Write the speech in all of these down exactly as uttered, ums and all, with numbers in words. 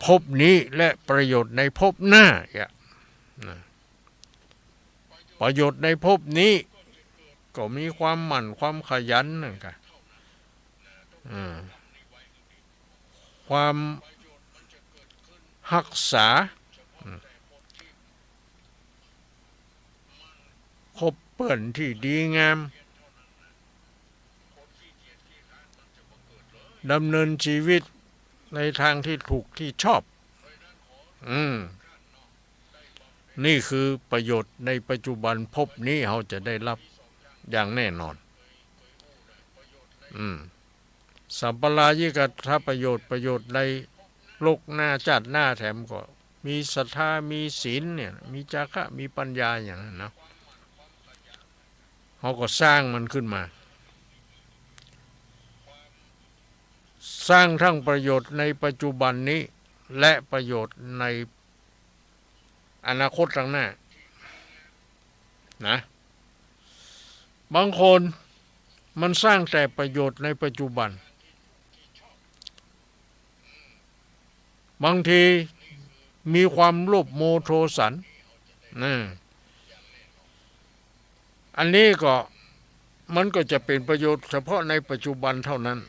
ภพนี้และประโยชน์ในภพหน้า เนี่ย นะ ประโยชน์ในภพนี้ก็มีความหมั่นความขยันนั่นกะ อ่า ความฮักษา อืม คบเปื้อนตี้ดีงาม ดำเนินชีวิตในตางตี้ถูกตี้ชอบ อืม นี่คือประโยชน์ในปัจจุบันภพนี้เฮาจะได้ฮับอย่างแน่นอน อืม สัมปรายิกัตถประโยชน์ ประโยชน์ในโลกหน้า ชาติหน้าแถมก็มีศรัทธา มีศีลเนี่ย มีจาคะ มีปัญญาอย่างนั้นเนาะ เฮาก็สร้างมันขึ้นมา สร้างทั้งประโยชน์ในปัจจุบันนี้ และประโยชน์ในอนาคตตางหน้า นะ บางคนมันสร้างแต่ประโยชน์ในปัจจุบัน บางทีมีความโลภโมโทสัน นะ อันนี้ก็ มันก็จะเป๋นประโยชน์เฉพาะในปัจจุบันเท่านั้น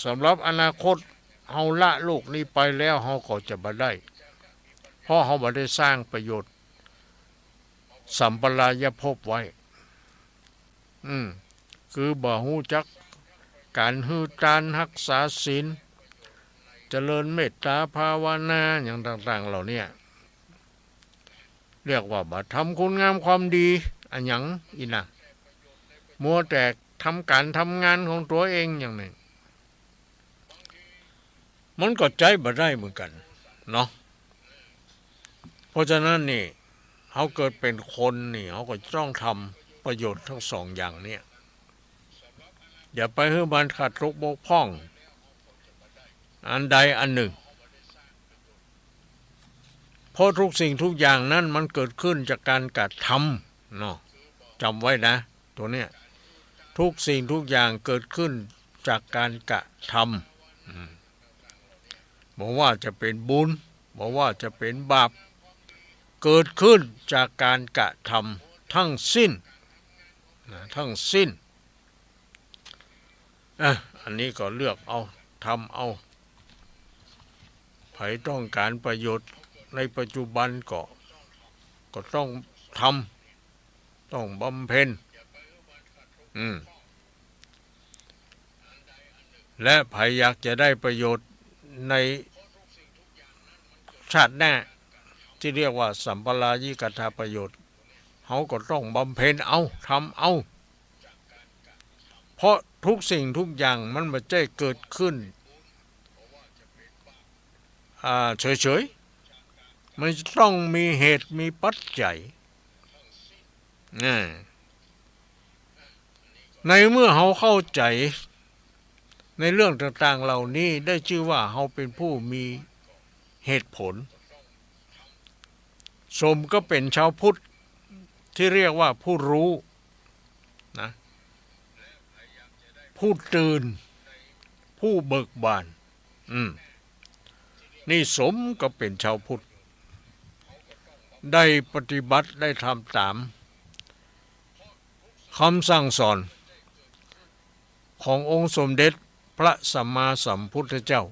สำหรับอนาคต เฮาละโลกนี้ไปแล้ว เฮาก็จะบ่ได้ เพราะเฮาบ่ได้สร้างประโยชน์สัมปรายภพไว้ อืม คือบ่ฮู้จักก๋านหื้อตาน ฮักษาศีล เจริญเมตตาภาวนา อย่างต่างๆ เหล่าเนี้ย เรียกว่าบ่ทำคุณงามความดีอะหยังอี้นะ มัวแต่ทำก๋านทำงานของตั๋วเองอย่างนี้ มันก็ใจ๊บ่ได้เหมือนกั๋นเนาะ เพราะฉะนั้นนี่ เฮาเกิดเป๋นคนนี่ เฮาก็ต้องทำประโยชน์ทั้งสองอย่างเนี่ย อย่าไปหื้อมันขาดตกบกพร่อง อันใดอันหนึ่ง เพราะทุกสิ่งทุกอย่างนั้นมันเกิดขึ้นจากก๋านกระทำเนาะ จ๋ำไว้นะ ตั๋วเนี้ย ทุกสิ่งทุกอย่างเกิดขึ้นจากก๋านกระทำ อืม บ่ว่าจะเป๋นบุญ บ่ว่าจะเป๋นบาป เกิดขึ้นจากก๋านกระทำทั้งสิ้น นะ ทั้งสิ้น อ่ะ อันนี้ก็เลือกเอา ทำเอา ใผต้องก๋านประโยชน์ในปัจจุบันก็ ก็ต้องทำ ต้องบำเพ็ญ อืม และใผอยากจะได้ประโยชน์ในชาติหน้า ตี้เรียกว่าสัมปรายิกัตถประโยชน์ เฮาก็ต้องบำเพ็ญเอา ทำเอา เพราะทุกสิ่งทุกอย่างมันบ่ใจ้เกิดขึ้น อ่า เฉยๆ มันจะต้องมีเหตุมีปัจจัย อ่า ในเมื่อเฮาเข้าใจ๋ในเรื่องต่างๆ เหล่านี้ ได้จื้อว่าเฮาเป๋นผู้มีเหตุผล สมกับเป๋นชาวพุทธตี้เรียกว่าผู้รู้นะ ผู้ตื่น ผู้เบิกบาน อืม นี่สมกับเป๋นชาวพุทธ ได้ปฏิบัติ ได้ทำต๋าม กำสั่งสอนขององค์สมเด็จพระสัมมาสัมพุทธเจ้า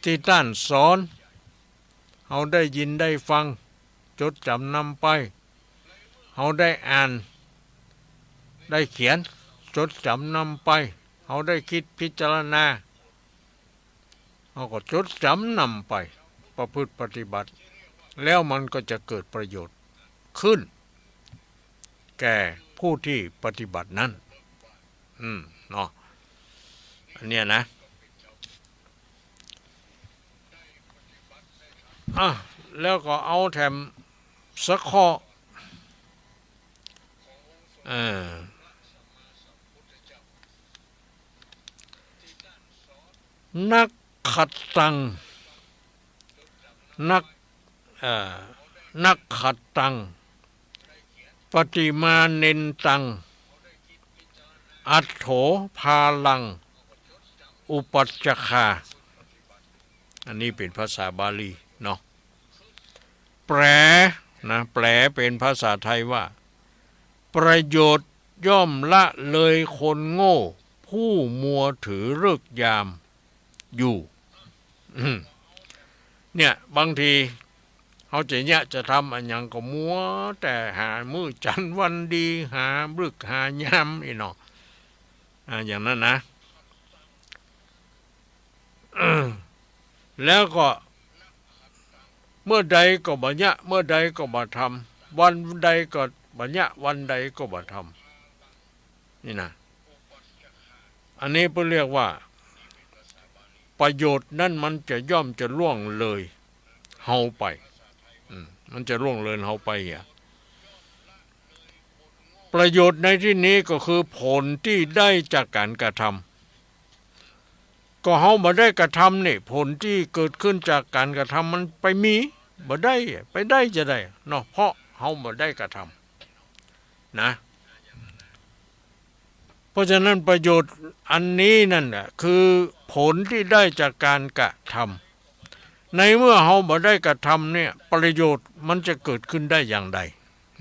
ตี้ต้านสอน เฮาได้ยินได้ฟัง จดจ๋ำนำไป เฮาได้อ่าน ได้เขียน จดจ๋ำนำไป เฮาได้กึ๊ดพิจารณา เฮาก็จดจ๋ำนำไป ประพฤติปฏิบัติ แล้วมันก็จะเกิดประโยชน์ขึ้น แก่ผู้ตี้ปฏิบัตินั้น อืม เนาะ อันเนี้ยนะ อ่ะ แล้วก็เอาแถมสักข้อ อ่า นักขัตตัง นัก เอ่อ นักขัตตัง ปฏิมาเนนตัง อัฏโถ พาลัง อุปัชฌคา อันนี้เป๋นภาษาบาลีเนาะ แปลนะ แปลเป๋นภาษาไทยว่า ประโยชน์ย่อมละเลยคนโง่ ผู้มัวถือฤกษ์ยามอยู่ อืม เนี่ย บางทีเฮาจะเยียะจะทำอะหยังก็มัวแต่หามื้อจันทร์วันดี หาฤกษ์หายามอี้เนาะ อ่า อย่างนั้นนะ แล้วก็เมื่อใดก็บ่เยียะ เมื่อใดก็บ่ทำ วันใดก็บ่เยียะ วันใดก็บ่ทำ นี่นะ อันนี้เปิ้นเรียกว่า ประโยชน์นั้นมันจะย่อมจะล่วงเลยเฮาไป อืม มันจะล่วงเลยเฮาไปอะ ประโยชน์ในที่นี้ก็คือผลตี้ได้จากก๋านกระทำ ก็เฮาบ่ได้กระทำนี่ ผลตี้เกิดขึ้นจากก๋านกระทำมันไปมีบ่ได้ ไปได้จาใดเนาะ เพราะเฮาบ่ได้กระทำนะ เพราะฉะนั้นประโยชน์อันนี้นั่นแหละคือผลตี้ได้จากก๋านกระทำ ในเมื่อเฮาบ่ได้กระทำเนี่ย ประโยชน์มันจะเกิดขึ้นได้อย่างใด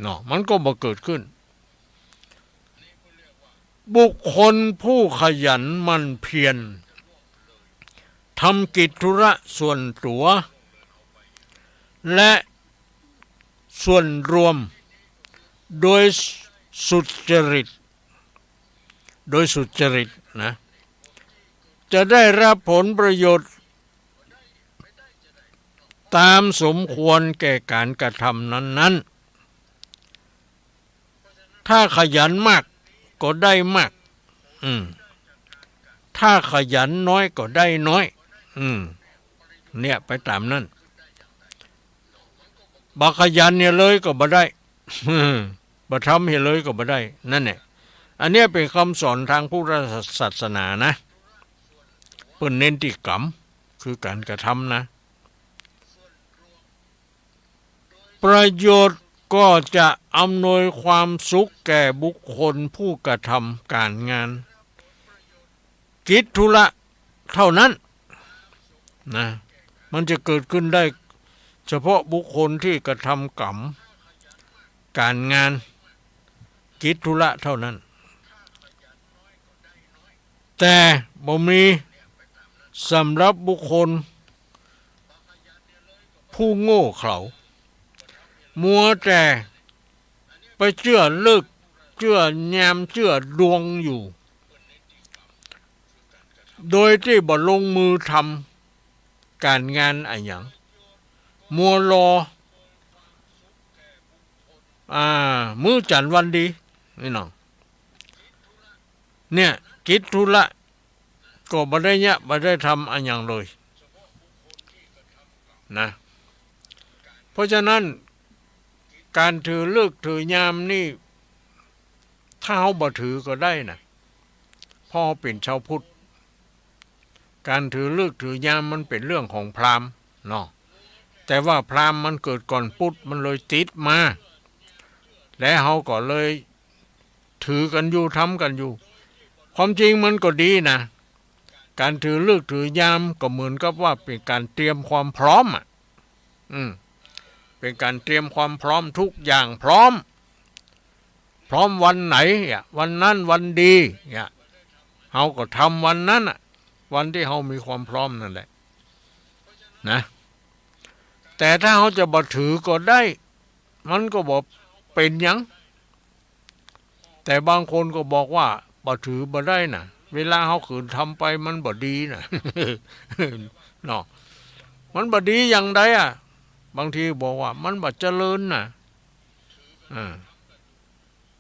เนาะ มันก็บ่เกิดขึ้น บุคคลผู้ขยันหมั่นเพียรทำกิจธุระส่วนตั๋ว และส่วนรวม โดยสุจริต โดยสุจริตนะ จะได้รับผลประโยชน์ตามสมควรแก่ก๋านกระทำนั้นๆ ถ้าขยันมากก็ได้มาก อืม ถ้าขยันน้อยก็ได้น้อย อืม เนี่ย ไปต๋ามนั้น บ่ขยันเหียเลยก็บ่ได้ บ่ทำเหียเลยก็บ่ได้ นั่นแหละ อันเนี้ยเป๋นกำสอนตางพุทธศาสนานะ เปิ้นเน้นตี้กรรม คือก๋านกระทำนะ ประโยชน์ก็จะอำนวยความสุขแก่บุคคลผู้กระทำก๋านงาน กิจธุระเท่านั้นนะ มันจะเกิดขึ้นได้เฉพาะบุคคลที่กระทำกรรม ก๋านงาน กิจธุระเท่านั้น แต่บ่มีสำหรับบุคคลผู้โง่เขลา มัวแต่ไปเจื้อฤกษ์ เจื้อยาม เจื้อดวงอยู่ โดยตี้บ่ลงมือทำก๋านงานอะหยัง มัวรอ อ่า มื้อจันทร์วันดี นี่เนาะ เนี่ย กิจธุระก็บ่ได้เยียะ บ่ได้ทำอะหยังเลยนะ เพราะฉะนั้น ก๋านถือฤกษ์ถือยามนี่ ถ้าเฮาบ่ถือก็ได้นะ เพราะเฮาเป๋นชาวพุทธ ก๋านถือฤกษ์ถือยามมันเป๋นเรื่องของพราหมณ์เนาะ แต่ว่าพราหมณ์มันเกิดก่อนพุทธ มันเลยติดมา และเฮาก็เลยถือกั๋นอยู่ ทำกั๋นอยู่ ความจริงมันก็ดีนะ ก๋านถือฤกษ์ถือยามก็เหมือนกับว่าเป๋นก๋านเตรียมความพร้อมอะ อืม เป๋นก๋านเตรียมความพร้อม ทุกอย่างพร้อม พร้อมวันไหนอะ วันนั้นวันดีอะ เฮาก็ทำวันนั้นอะ วันตี้เฮามีความพร้อมนั่นแหละนะ แต่ถ้าเฮาจะบ่ถือก็ได้ มันก็บ่เป๋นหยัง แต่บางคนก็บอกว่าบ่ถือบ่ได้นะ เวลาเฮาขืนทำไปมันบ่ดีนะ เนาะ มันบ่ดีอย่างใดอะ บางทีบอกว่ามันบ่เจริญนะ อ่า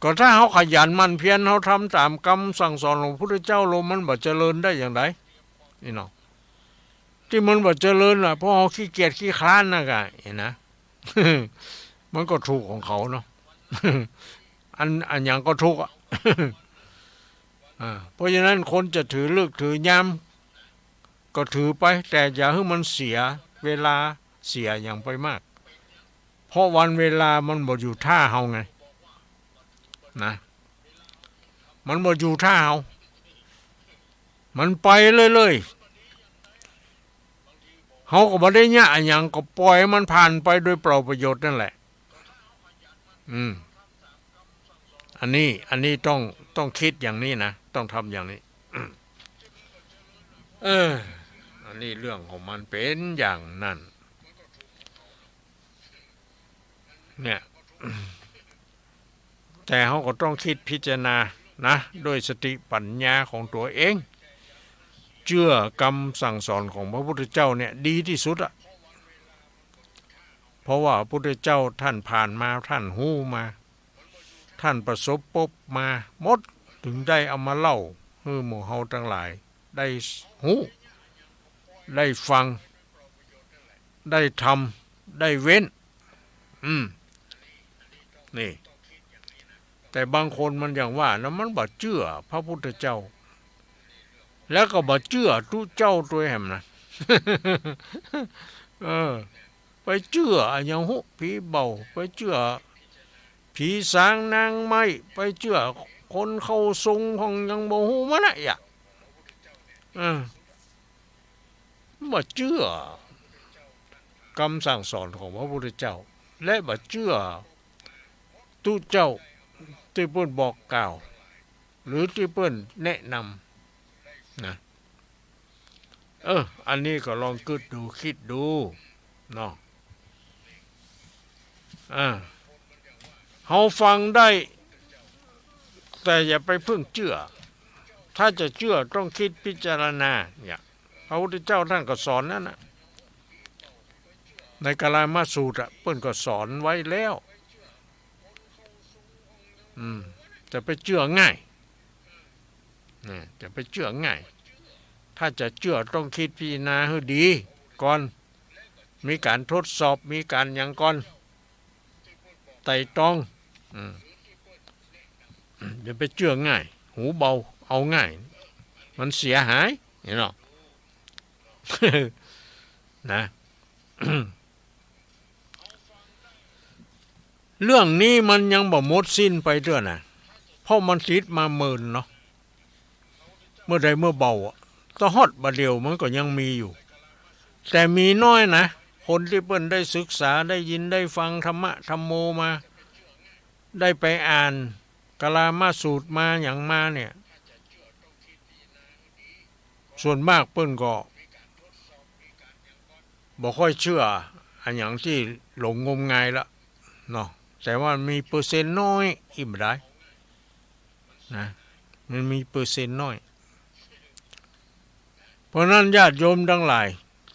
ก็ถ้าเฮาขยันหมั่นเพียร เฮาทำต๋ามกำสั่งสอนของพระพุทธเจ้าแล้ว มันบ่เจริญได้อย่างใด นี่เนาะ ตี้มันบ่เจริญน่ะ เพราะเฮาขี้เกียจขี้คร้านน่ะกะ หันนะ มันก็ถูกของเขาเนาะ อัน อันหยังก็ถูกอะ อ่า เพราะฉะนั้นคนจะถือฤกษ์ถือยามก็ถือไป แต่อย่าหื้อมันเสียเวลาเสียหยังไปมาก เพราะวันเวลามันบ่อยู่ท่าเฮาไง นะ มันบ่อยู่ท่าเฮา มันไปเรื่อยๆ เฮาก็บ่ได้เยียะอะหยัง ก็ปล่อยมันผ่านไปโดยเปล่าประโยชน์นั่นแหละ อืม อันนี้ อันนี้ต้อง ต้องกึ๊ดอย่างนี้นะ ต้องทำอย่างนี้ เออ อันนี้เรื่องของมันเป๋นอย่างนั้น เนี่ย แต่เฮาก็ต้องกึ๊ดพิจารณานะ ด้วยสติปัญญาของตั๋วเอง เจื้อกำสั่งสอนของพระพุทธเจ้าเนี่ยดีตี้สุดอะ เพราะว่าพระพุทธเจ้าท่านผ่านมา ท่านฮู้มา ท่านประสบพบมาหมด จึงได้เอามาเล่าหื้อหมู่เฮาตังหลายได้ฮู้ ได้ฟัง ได้ทำ ได้เว้น อืม นี่ แต่บางคนมันอย่างว่านะ มันบ่เจื้อพระพุทธเจ้า แล้วก็บ่เจื้อตุ๊เจ้าตวยแหมนะ เออ ไปเจื้ออะหยังฮู้ ผีเบา ไปเจื้อผีสางนางไม้ ไปเจื้อคนเข้าทรงพ่องยังบ่ฮู้มันนะ เออ บ่เจื้อกำสั่งสอนของพระพุทธเจ้า และบ่เจื้อตุ๊เจ้าตี้เปิ้นบอกกล่าว หรือตี้เปิ้นแนะนำนะ เออ อันนี้ก็ลองกึ๊ดดู กึ๊ดดูเนาะ อ่า เฮาฟังได้ แต่อย่าไปเพิ่งเจื้อ ถ้าจะเจื้อต้องกึ๊ดพิจารณา เนี่ย พระพุทธเจ้าท่านก็สอนนั้นนะ ในกาลามสูตรอะ เปิ้นก็สอนไว้แล้ว อืม จะไปเจื้อง่าย นะ จะไปเจื้อง่าย ถ้าจะเจื้อต้องกึ๊ดพิจารณาหื้อดีก่อน มีก๋านทดสอบ มีก๋านหยังก่อน ไตร่ตรอง อืม อย่าไปเจื้อง่าย หูเบา เอาง่าย มันเสียหาย หันก่อ นะ เรื่องนี้มันยังบ่หมดสิ้นไปเตื้อนะ เพราะมันติดมาเมินเนาะ เมื่อใดเมื่อเบาอะ ตะฮอดบ่าเดี่ยวมันก็ยังมีอยู่ แต่มีน้อยนะ คนตี้เปิ้นได้ศึกษา ได้ยินได้ฟังธรรมะธัมโมมา ได้ไปอ่านกาลามสูตรมาหยังมาเนี่ย ส่วนมากเปิ้นก็บ่ค่อยเจื้ออะหยังตี้หลงงมงายละเนาะ แต่ว่ามีเปอร์เซ็นต์น้อย อี้บ่ดายนะ มันมีเปอร์เซ็นต์น้อย เพราะนั้นญาติโยมตังหลาย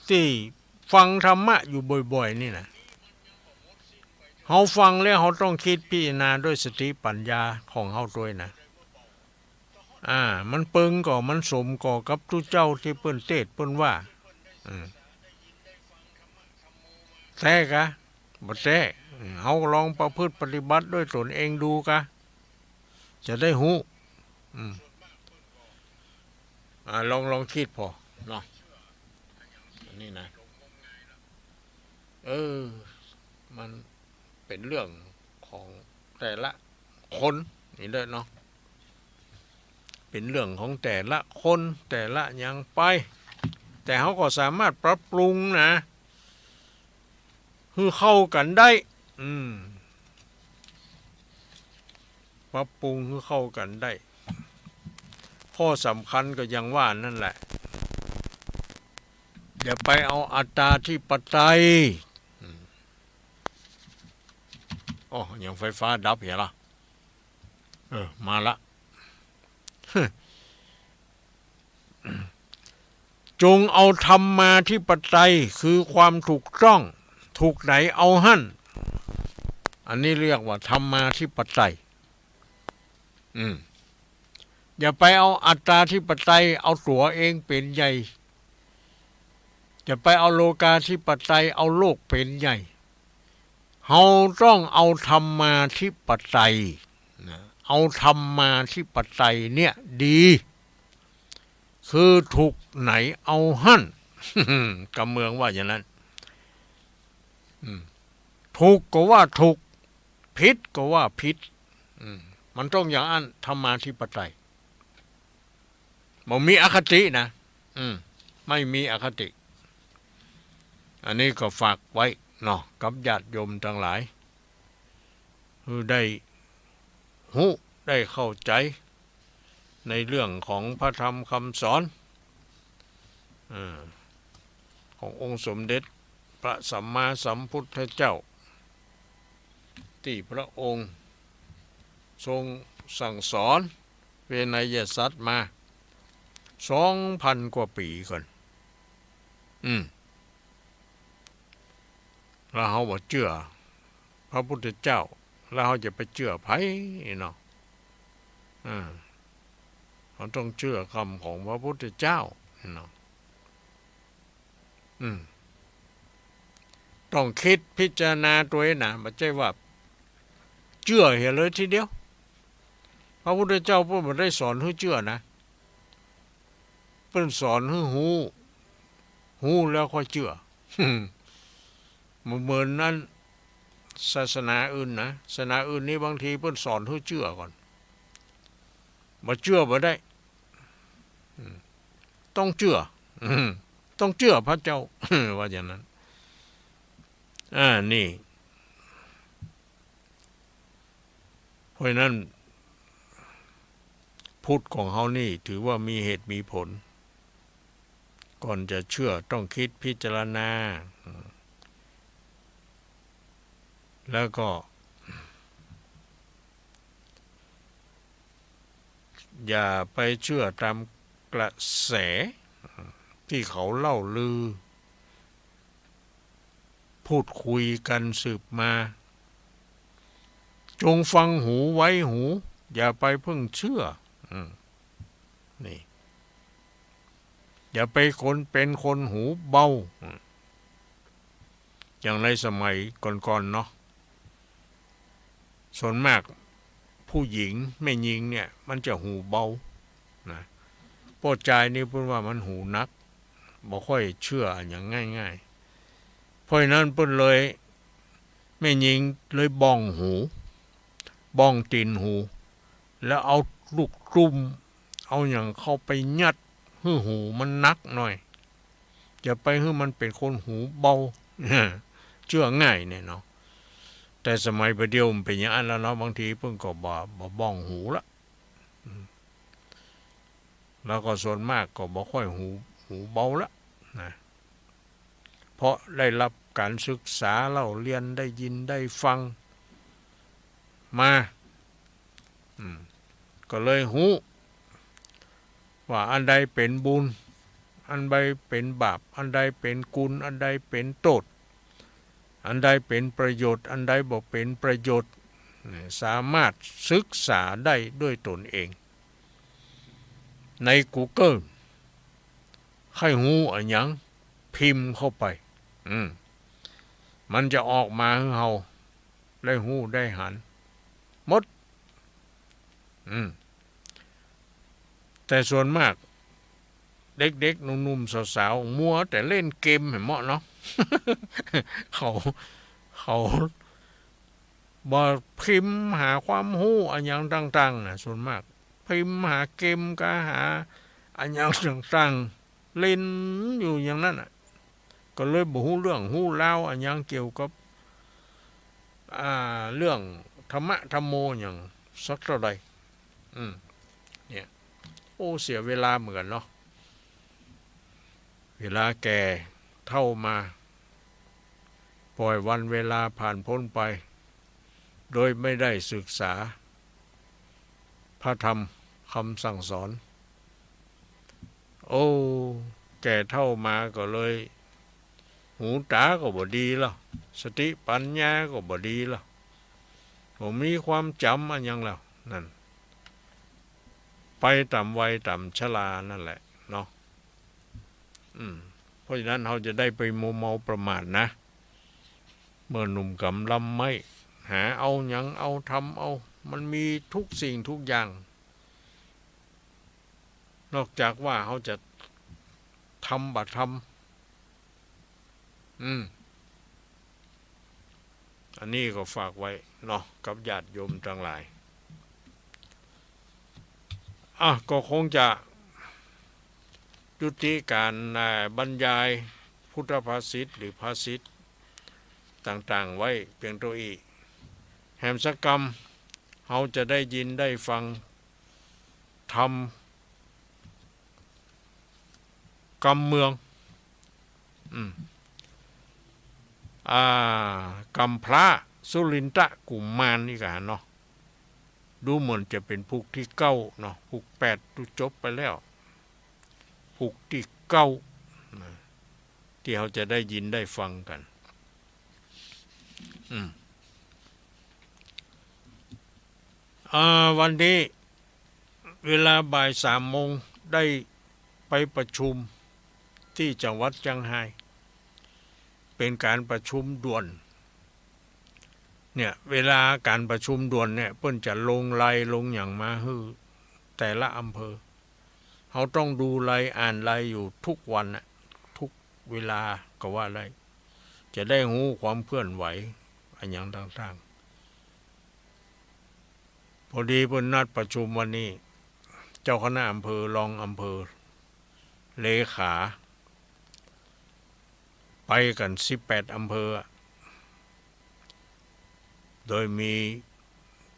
ตี้ฟังธรรมะอยู่บ่อยๆ นี่นะ เฮาฟังแล้วเฮาต้องกึ๊ดพิจารณาด้วยสติปัญญาของเฮาตวยนะ อ่า มันเปิงก่อ มันสมก่อกับตุ๊เจ้าตี้เปิ้นเตสน์เปิ้นว่า อืม แต๊กะ บ่แต๊ อืม เฮาลองประพฤติปฏิบัติด้วยตนเองดูกะ จะได้ฮู้ อืม อ่า ลอง ลองกึ๊ดผ่อเนาะ อันนี้นะ เออ มันเป๋นเรื่องของแต่ละคนนี่แหละเนาะ เป๋นเรื่องของแต่ละคน แต่ละอย่างไป แต่เฮาก็สามารถปรับปรุงนะ หื้อเข้ากั๋นได้ อืม ปรับปรุงหื้อเข้ากั๋นได้ ข้อสำคัญก็อย่างว่านั่นแหละ อย่าไปเอาอัตตาธิปไตย อืม อ้อ ยังไฟฟ้าดับเหียละ เออ มาละ จงเอาธรรมาธิปไตย คือความถูกต้อง ถูกไหนเอาหั้น อันนี้เรียกว่าธรรมาธิปไตย อืม อย่าไปเอาอัตตาธิปไตย เอาตั๋วเองเป๋นใหญ่ อย่าไปเอาโลกาธิปไตย เอาโลกเป๋นใหญ่ เฮาต้องเอาธรรมาธิปไตยนะ เอาธรรมาธิปไตยเนี่ยดี คือถูกไหนเอาหั้น กำเมืองว่าอย่างนั้น อืม ถูกก็ว่าถูก ผิดก็ว่าผิด อืม มันต้องอย่างอั้น ธรรมาธิปไตย บ่มีอคตินะ อืม ไม่มีอคติ อันนี้ก็ฝากไว้เนาะ กับญาติโยมตังหลาย หื้อได้ฮู้ ได้เข้าใจ๋ ในเรื่องของพระธรรมคำสอน เอ่อ ขององค์สมเด็จพระสัมมาสัมพุทธเจ้า ตี้พระองค์ทรงสั่งสอนวินัยสัตว์มาสองพันกว่าปี๋ก่อน อืม แล้วเฮาบ่เจื้อพระพุทธเจ้า แล้วเฮาจะไปเจื้อใผเนาะ อ่า เฮาต้องเจื้อคำของพระพุทธเจ้าเนาะ อืม ต้องกึ๊ดพิจารณาตวยนะ บ่ใจ้ว่าเจื้อเหียเลยทีเดียว พระพุทธเจ้าเปิ้นบ่ได้สอนหื้อเจื้อนะ เปิ้นสอนหื้อฮู้ ฮู้แล้วค่อยเจื้อ บ่เหมือนนั้น ศาสนาอื่นนะ ศาสนาอื่นนี่บางทีเปิ้นสอนหื้อเจื้อก่อน บ่เจื้อบ่ได้ อืม ต้องเจื้อ อืม ต้องเจื้อพระเจ้า ว่าอย่างนั้น อ่า นี่ เพราะฉะนั้น พุทธของเฮานี่ถือว่ามีเหตุมีผล ก่อนจะเชื่อต้องคิดพิจารณา แล้วก็ อย่าไปเชื่อตามกระแส ตี้เขาเล่าลือ พูดคุยกันสืบมา จงฟังหูไว้หู อย่าไปเพิ่งเชื่อ อืม นี่ อย่าไปคน เป็นคนหูเบา อืม อย่างในสมัยก่อนๆ เนาะ ส่วนมากผู้หญิงแม่ญิงเนี่ยมันจะหูเบานะ ป้อจายนี่เปิ้นว่ามันหูหนัก บ่ค่อยเชื่ออะหยังง่ายๆ เพราะฉะนั้นเปิ้นเลย แม่ญิงเลยบ้องหู บ้องตี๋นหู แล้วเอาลูกตุ้ม เอาหยังเข้าไปยัดหื้อหูมันหนักหน่อย อย่าไปหื้อมันเป๋นคนหูเบา เชื่อง่ายเนี่ยเนาะ แต่สมัยประเดี๋ยวมันเป๋นอย่างอั้นแล้วเนาะ บางทีเปิ้นก็บ่ บ่บ้องหูละ อืม แล้วก็ส่วนมากก็บ่ค่อยหู หูเบาละนะ เพราะได้รับการศึกษาเล่าเรียน ได้ยินได้ฟังมา อืม ก็เลยฮู้ ว่าอันใดเป๋นบุญ อันใดเป๋นบาป อันใดเป๋นกุณ อันใดเป๋นโต้ษ อันใดเป๋นประโยชน์ อันใดบ่เป๋นประโยชน์ เนี่ย สามารถศึกษาได้ด้วยตนเอง ในกูเกิล ใค่ฮู้อะหยัง พิมพ์เข้าไป อืม มันจะออกมาหื้อเฮาได้ฮู้ได้หันหมด อืม แต่ส่วนมาก เด็กๆ หนุ่มๆ สาวๆ มัวแต่เล่นเกมหั้นเนาะ เขา เขาบ่พิมพ์หาความฮู้อะหยังต่างๆ นะ ส่วนมาก พิมพ์หาเกมกาหาอะหยังต่างๆ เล่นอยู่อย่างนั้นน่ะ ก็เลยบ่ฮู้เรื่องฮู้ราวอะหยังเกี่ยวกับ อ่า เรื่องธรรมะธรรมโมหยังสักเต้าใด อืม เนี่ย โอ้ เสียเวลาเหมือนกั๋นเนาะ เวลาแก่เฒ่ามา ปล่อยวันเวลาผ่านพ้นไป โดยไม่ได้ศึกษาพระธรรมคำสั่งสอน โอ้ แก่เฒ่ามาก็เลย หูต๋าก็บ่ดีแล้ว สติปัญญาก็บ่ดีแล้ว บ่มีความจ๋ำอะหยังแล้ว นั่น ไปต๋ามวัยต๋ามชรานั่นแหละเนาะ อืม เพราะฉะนั้นเฮาจะได้ไปมัวเมาประมาทนะ เมื่อหนุ่มกำลังใหม่ หาเอาหยังเอาทำเอา มันมีทุกสิ่งทุกอย่าง นอกจากว่าเฮาจะทำบ่ทำ อืม อันนี้ก็ฝากไว้เนาะ กับญาติโยมตังหลาย อ่ะ ก็คงจะยุติก๋าน อ่า บรรยายผ พุทธภาษิตหรือภาษิตต่างๆ ไว้เปียงโตอี้ แหมสักกำ เฮาจะได้ยินได้ฟังธรรมกำเมือง อืม อ่า กำพร้าสุรินทะกุมารนี่กะเนาะ ดูเหมือนจะเป๋นผูกตี้เก้าเนาะ ผูกแปดดูจบไปแล้ว ผูกตี้เก้านะ ตี้เฮาจะได้ยินได้ฟังกั๋น อืม อ่า วันนี้เวลาบ่ายสามโมงได้ไปประชุมตี้จังหวัดเจียงฮาย เป๋นก๋านประชุมด่วน เนี่ย เวลาก๋านประชุมด่วนเนี่ย เปิ้นจะลงรายลงหยังมาหื้อแต่ละอำเภอ เฮาต้องดูรายอ่านรายอยู่ทุกวันน่ะ ทุกเวลาก็ว่าได้ จะได้ฮู้ความเคลื่อนไหวอะหยังต่างๆ พอดีเปิ้นนัดประชุมวันนี้ เจ้าคณะอำเภอ รองอำเภอ เลขา ไปกั๋นสิบแปดอำเภออะ โดยมี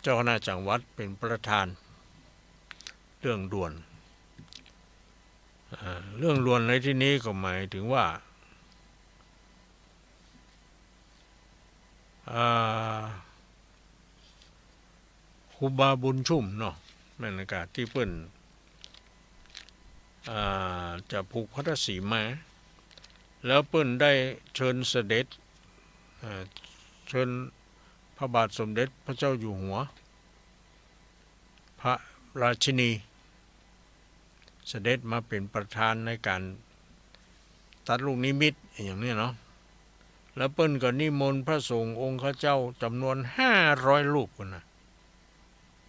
เจ้าคณะจังหวัดเป๋นประธาน เรื่องด่วน อ่า เรื่องด่วนในตี้นี้ก็หมายเถิงว่า อ่า ครูบาบุญชุ่มเนาะ แม่นกะตี้เปิ้น อ่า จะผูกพัทธสีมา แล้วเปิ้นได้เจิญเสด็จ อ่า เจิญพระบาทสมเด็จพระเจ้าอยู่หัว พระราชินี เสด็จมาเป๋นประธานในก๋านตัดลูกนิมิตอย่างนี้เนาะ แล้วเปิ้นก็นิมนต์พระสงฆ์องค์ข้าเจ้าจ๋ำนวนห้าร้อยรูปพุ้นน่ะ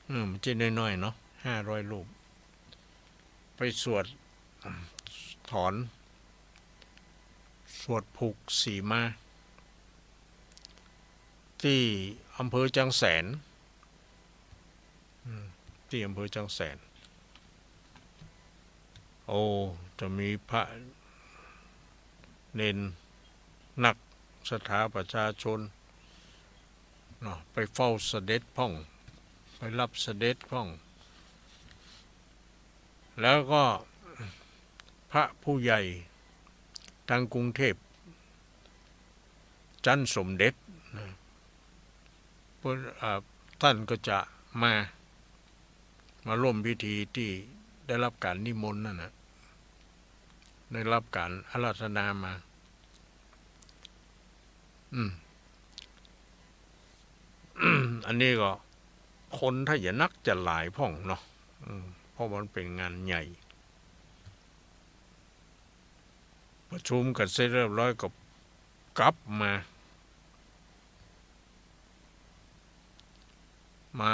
อืม บ่ใจ้น้อยๆ เนาะ ห้าร้อยรูป ไปสวดถอน สวดผูกสีมา ตี้อำเภอจังแสน อืม ตี้อำเภอจังแสน โอ้ จะมีพระเณรนักศรัทธาประชาชนเนาะ ไปเฝ้าเสด็จพ่อง ไปรับเสด็จพ่อง แล้วก็พระผู้ใหญ่ตางกรุงเทพ ชั้นสมเด็จนะ เปิ้น อ่า ต้านก็จะมา มาร่วมพิธีตี้ได้ฮับก๋านนิมนต์นั่นน่ะ ได้ฮับก๋านอาราธนามา อืม อันนี้ก็คนถ้าจะนักจะหลายพ่องเนาะ อืม เพราะมันเป๋นงานใหญ่ ประชุมกั๋นเสร็จเรียบร้อยก็กลับมา มา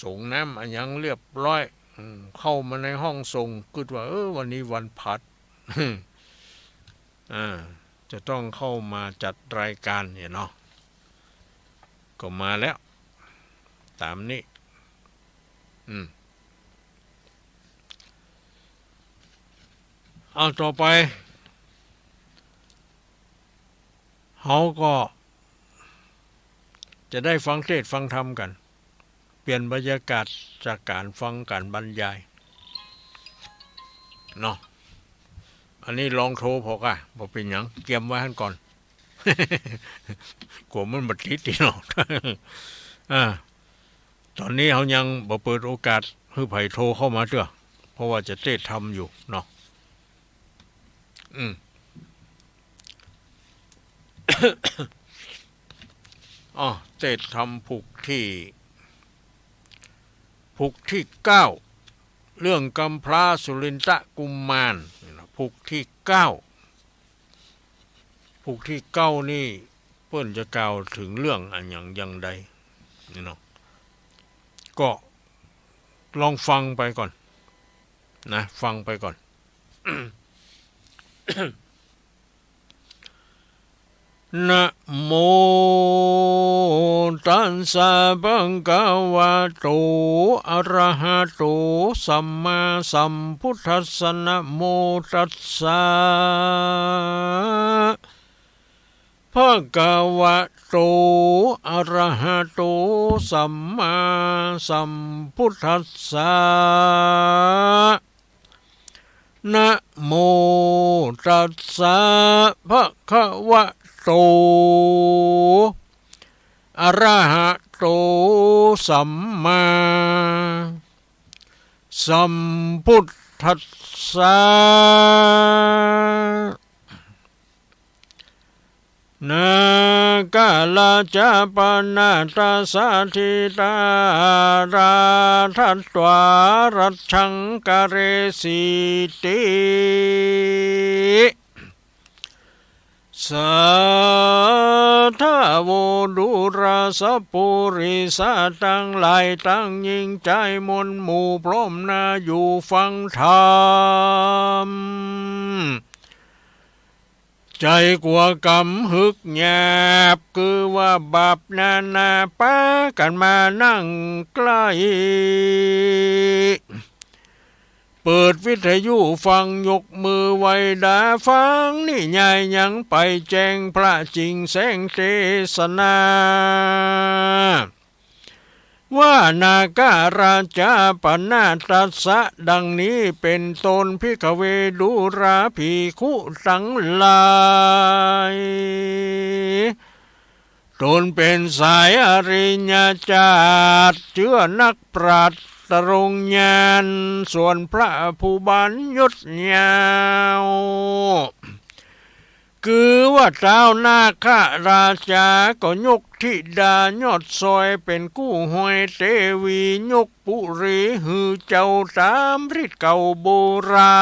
สรงน้ำอะหยังเรียบร้อย อืม เข้ามาในห้องส่ง กึ๊ดว่า เออ วันนี้วันพฤหัส อ่า จะต้องเข้ามาจัดรายการเนี่ยเนาะ ก็มาแล้ว ต๋ามนี้ อืม เอาต่อไป เฮาก็จะได้ฟังเทศน์ฟังธรรมกั๋น เปลี่ยนบรรยากาศจากก๋านฟังก๋านบรรยาย เนาะ อันนี้ลองโทรผ่อก่ะ บ่เป๋นหยัง เกียมไว้หั้นก่อน กั๋วมันบ่ติดติเนาะ อ่า ต๋อนนี้เฮายังบ่เปิดโอกาสหื้อใผโทรเข้ามาเตื้อ เพราะว่าจะเทศน์ธรรมอยู่เนาะ อืม อ้อ เทศน์ธรรมผูกตี้ ผูกตี้เก้า เรื่องกำพร้าสุรินทะกุมาร นี่นะ ผูกตี้เก้า ผูกตี้เก้านี่เปิ้นจะกล่าวเถิงเรื่องอะหยังอย่างใดนี่เนาะ ก็ลองฟังไปก่อนนะ ฟังไปก่อน นะโมตัสสะภะคะวะโต อะระหะโต สัมมาสัมพุทธัสสะ นะโมตัสสะ ภะคะวะโต อะระหะโต สัมมาสัมพุทธัสสะ นะโมตัสสะ ภะคะวะโต อะระหะโต สัมมาสัมพุทธัสสะ นาคาราชาปนาทาสะ ทิฏฐาราธัตวา รัชฌังกะเรสีติ สาธาโว ดูราสะ ปุริสะ ตังหลายตังยิ่งจายมวลหมู่พร้อมหน้าอยู่ฟังธรรม ใจ๋กั๋วก๋ำหึกหยาบ คือว่าบาปนานา ปากั๋นมานั่งใก้ เปิดวิทยุฟัง ยกมือไหว้ดาฟังนิยาย ยังไปแจ้งพระจิ่งแสงเตสนา ว่านาคาราชาปนาทาสะ ดังนี้เป๋นต้น ภิกขะเว ดูราภิกขุตังหลาย ตนเป๋นสายอริยะจาติ เจื้อนักปราชญ์ตรงญาณ ส่วนพระผู้บัญญุตยาว คือว่าต้าวนาคราชา ก็ยกธิดายอดซอย เป๋นกู้ฮอยเตวี ยกปุรีหื้อเจ้าต๋ามฤทธิ์เก่าโบรา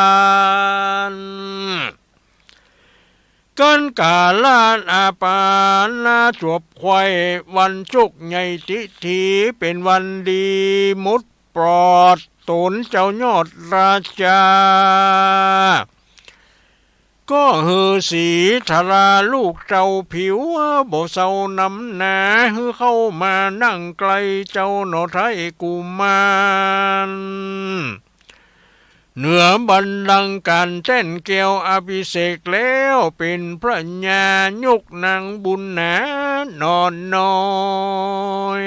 ณ กั๋นก๋าลาอาปานาจวบไขว่ วันจุกใหญ่ติถี เป๋นวันดีหมดปลอด ต๋นเจ้ายอดราชา ก็หื้อสีทาราลูกเจ้าผิว บ่เซานำหน้า หื้อเข้ามานั่งใก้เจ้าหน่อไท้กุมาร เหนือบัลลังก์ก๋านแต้นแก้วอภิเษกแล้ว เป๋นพระญายกนางบุญหนาหน่อน้อย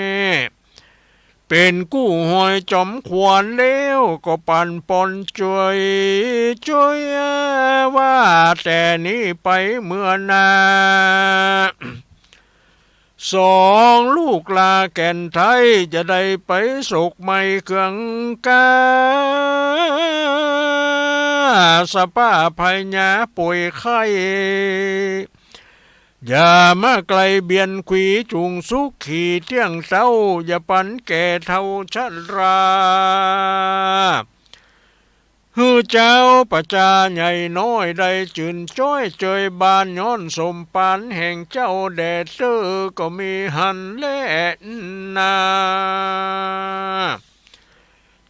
เป๋นกู้ฮอยจอมขวัญแล้ว ก็ปั๋นปอนจ้วยจ้วย ว่าแต่นี้ไปเมื่อหน้า สองลูกหล้าแก่นไทย จะได้ไปโศกไหม้เครื่องกา สะป๊าพญาป่วยไข้ อย่ามาใก้เบียนขวี จุ่งสุขีเตี้ยงเต๊า อย่าปั๋นแก่เฒ่าชรา หื้อเจ้าประจาใหญ่น้อย ได้จื่นจ้อยเจยบาน ย้อนสมปานแห่งเจ้าแด่เต๊อ ก็มีหั้นแลนา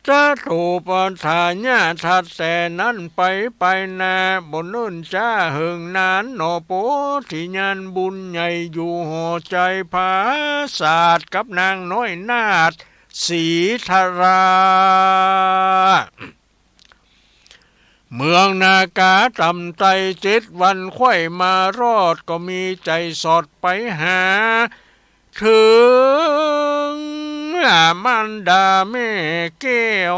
ตะโตปะถาญาทัดแต่นั้นไป ไปหน้าบ่เนิ่นจ๊าเหิงนานหนอ โปธิญาณบุญใหญ่อยู่หอใจ๋ผาสาท กับนางน้อยนาถสีทารา เมืองนาคาต่ำไต้เจ็ดวันไขว่มารอด ก็มีใจ๋สอดไปหา เถิงมารดาแม่แก้ว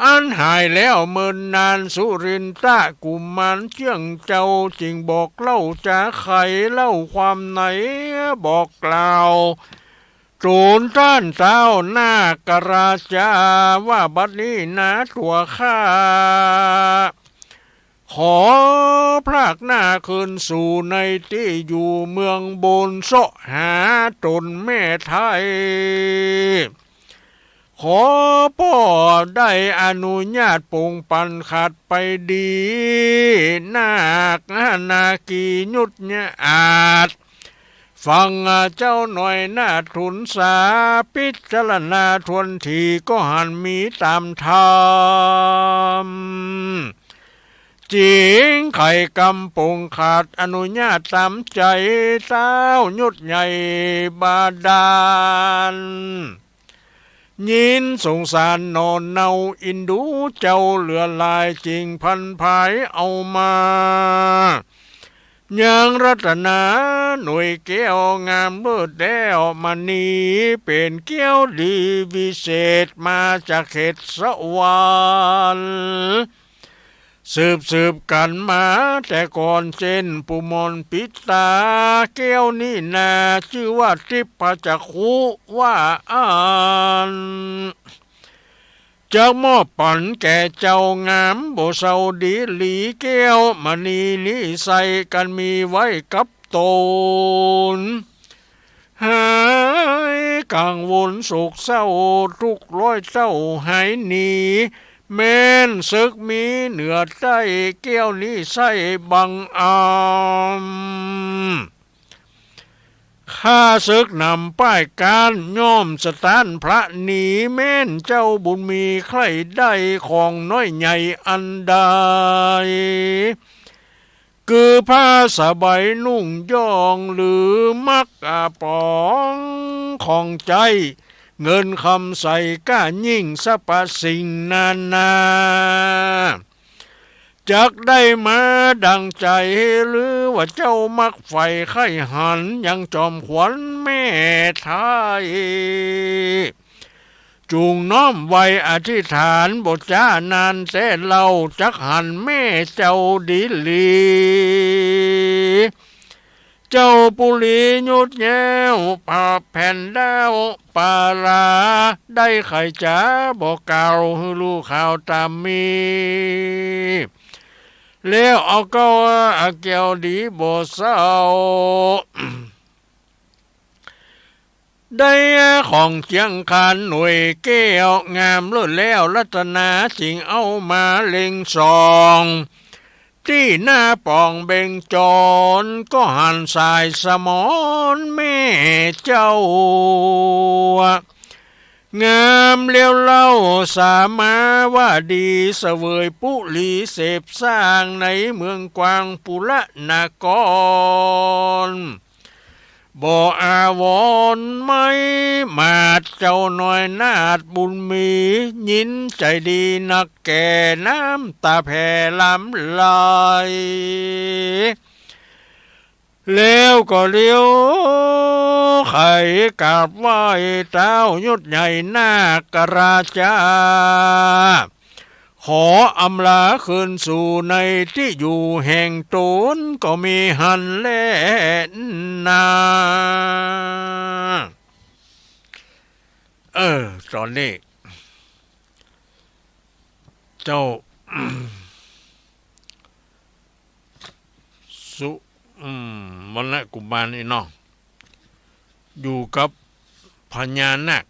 อันหายแล้วเมินนาน สุรินทะกุมารเจื้องเจ้า จึงบอกเล่าจาไขเล่าความใน บอกกล่าว ตูนต้านต้าวนาคราชา ว่าบัดนี้นาตั๋วข้า ขอพรากหน้าคืนสู่ในตี้อยู่เมืองบน เซาะหาต๋นแม่ไทย ขอป้อได้อนุญาตปงปันขาดไปดี นาคนาคียุทธยาอาจ ฟังเจ้าหน่อยนาถทูลสา พิจารณาทวนทีก็หันมีต๋ามธรรม จิ่งไขกำปงขาดอนุญาตต๋ามใจ๋ ต้าวยุทธใหญ่บาดาล ยินสงสารหนอนเนาอินดูเจ้าเหลือหลาย จิ่งพันผายเอามา ยังรัตนาหน่วยแก้วงามเลิศแล้ว มณีเป๋นแก้วดีวิเศษ มาจากเขตสวรรค์ สืบสืบกั๋นมาแต่ก่อน เจ้นปู่หม่อนปิดต๋า แก้วนี้นาจื้อว่าทิพจักขุว่าอั้น จักมอบปั๋นแก่เจ้างามบ่เซาดีหลี แก้วมณีนี้ใส่กั๋นมีไว้กับต๋น หายกังวลโศกเศร้าทุกข์ร้อยเต้าหายหนี แม้นเสิกมีเหนือใต้ แก้วนี้ใส่บังอำ ข้าเสิกนำป้ายก๊าน ย่อมสะต๊านพระหนี แม้นเจ้าบุญมีใคร่ได้ของน้อยใหญ่อันใด คือผ้าสบายนุ่งย่องหรือมักอาป๋องของใจ๊ เงินคำใสก้ายิ่งสรรพสิ่งนานา จักได้มาดังใจ๋ หรือว่าเจ้ามักใฝ่ใค่หัน ยังจอมขวัญแม่ไทย จุ่งน้อมไหว้อธิษฐาน บ่จ๊านานแต๊เล่า จักหันแม่เจ้าดีหลี เจ้าปุรีหยุดแย้ว ปะแผ่นดาวปารา ได้ใค่จ๋าบ่กล่าว หื้อฮู้ข่าวต๋ามมี แล้วเอาเก้าอาแก้วดีบ่เศร้า ได้ของเจียงคานหน่วยแก้วงามเลิศแล้ว รัตนาจึงเอามาเล็งส่อง ตี้หน้าป๋องเบ่งจร ก็หันสายสมรแม่เจ้า งามเลี้ยวเล่าสามาวดี เสวยปุรีเสพสร้างในเมืองกวางปุระนคร บ่อาวรณ์ไม้หมาด เจ้าน้อยนาฏบุญมี ยินใจ๋ดีนักแก่ น้ำต๋าแผ่หลั่งไหล แล้วก็เลี้ยวใค่กราบไหว้เต๊ายศใหญ่นาคราชา ขออำลาคืนสู่ในตี้อยู่แห่งต๋น ก็มีหั้นแลนา เออ ต๋อนนี้ เจ้า สุ อืม วรรณกุมารนี่เนาะ อยู่กับพญานาค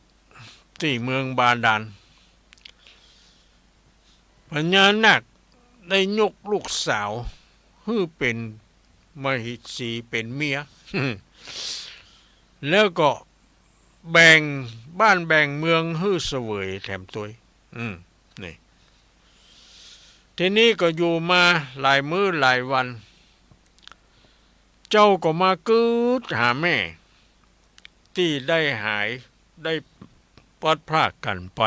ตี้เมืองบาดาล พญานาคได้ยกลูกสาวหื้อเป๋นมเหสีเป๋นเมีย แล้วก็แบ่งบ้านแบ่งเมืองหื้อเสวยแถมตวย อืม นี่ ทีนี้ก็อยู่มาหลายมื้อหลายวัน เจ้าก็มากึ๊ดหาแม่ ตี้ได้หาย ได้พลัดพรากกั๋นไป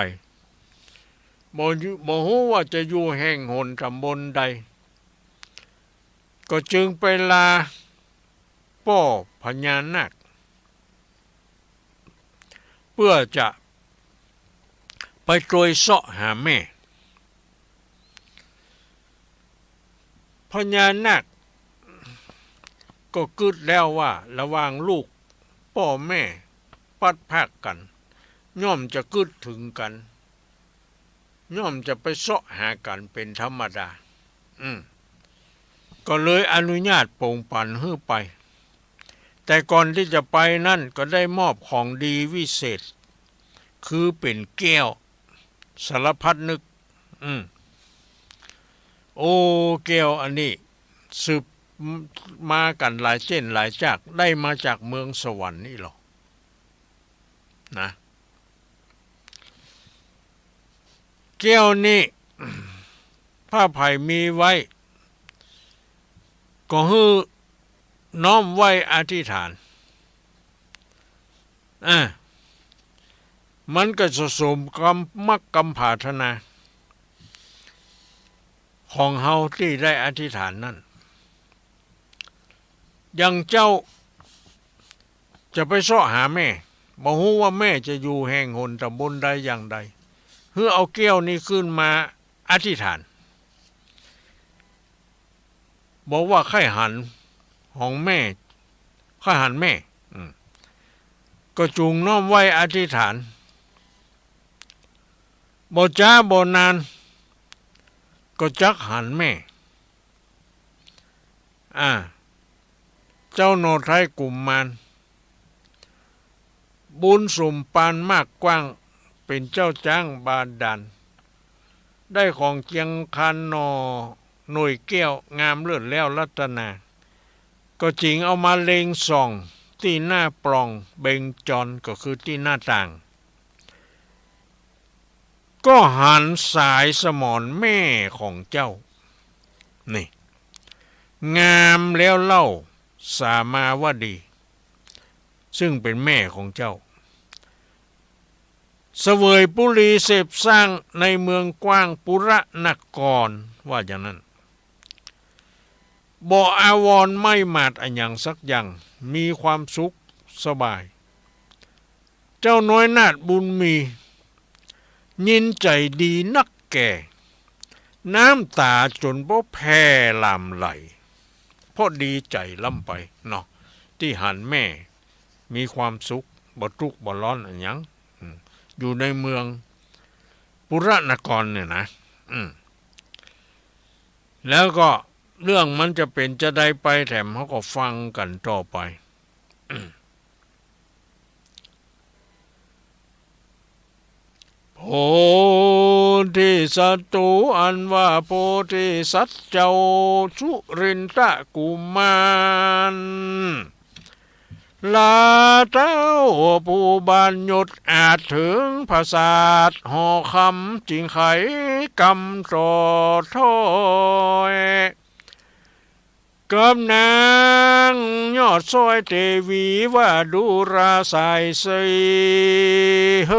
บ่อยู่ บ่ฮู้ว่าจะอยู่แห่งหนต๋ำบลใด ก็จึงไปลาป้อพญานาค เปื้อจะไปตวยเซาะหาแม่ พญานาคก็กึ๊ดแล้วว่า ระหว่างลูกป้อแม่พลัดพรากกั๋น ย่อมจะกึ๊ดเถิงกั๋น ย่อมจะไปเซาะหากั๋นเป๋นธรรมดา อืม ก็เลยอนุญาตโป๋งปั๋นหื้อไป แต่ก่อนตี้จะไปนั้นก็ได้มอบของดีวิเศษ คือเป๋นแก้วสารพัดนึก อืม โอ้ แก้วอันนี้สืบมากั๋นหลายเจ้นหลายจาค ได้มาจากเมืองสวรรค์นี่หรอ นะ แก้วนี้ ถ้าใผมีไว้ ก็หื้อน้อมไหว้อธิษฐาน อ่า มันก็จะสมกำ มักกำผาถนา ของเฮาตี้ได้อธิษฐานนั้น อย่างเจ้าจะไปเซาะหาแม่ บ่ฮู้ว่าแม่จะอยู่แห่งหนต๋ำบลใดอย่างใด หื้อเอาแก้วนี้ขึ้นมาอธิษฐาน บอกว่าใค่หันของแม่ ใค่หันแม่ อืม ก็จุ่งน้อมไว้อธิษฐาน บ่จ๊าบ่นาน ก็จักหันแม่ อ่า เจ้าหน่อไทยกุมมาร บุญสมปานมากกว้าง เป๋นเจ้าจ๊างบาดาล ได้ของเจียงคานหน่อหน่วยแก้วงามเลิศแล้วรัตนา ก็จึงเอามาเล็งส่องตี้หน้าปล่องเบงจร ก็คือตี้หน้าต่าง ก็หันสายสมรแม่ของเจ้า นี่ งามแล้วเล่า สามาวดี ซึ่งเป๋นแม่ของเจ้า เสวยปุรีเสพสร้างในเมืองกว้างปุระนคร ว่าอย่างนั้น บ่อาวรณ์ไหม้หมาดอะหยังสักอย่าง มีความสุขสบาย เจ้าน้อยนาถบุญมี ยินใจ๋ดีนักแก่ น้ำต๋าจ๋นบ่แผ่หลั่งไหล เพราะดีใจ๋ล้ำไปเนาะ ตี้หันแม่มีความสุข บ่ตุ๊กข์บ่ร้อนอะหยัง อืม อยู่ในเมืองปุระนครเนี่ยนะ อืม แล้วก็เรื่องมันจะเป๋นจาใดไปแถม เฮาก็ฟังกั๋นต่อไป โพธิสัตว์อันว่าโพธิสัตว์เจ้าสุรินทกุมาร ลาเต้าผู้บัญญดอาจเถิงผสาทหอคำ จึงไขกำต่อถ้อย กับนางยอดซ้อยเตวีว่าดูราสายสี เฮ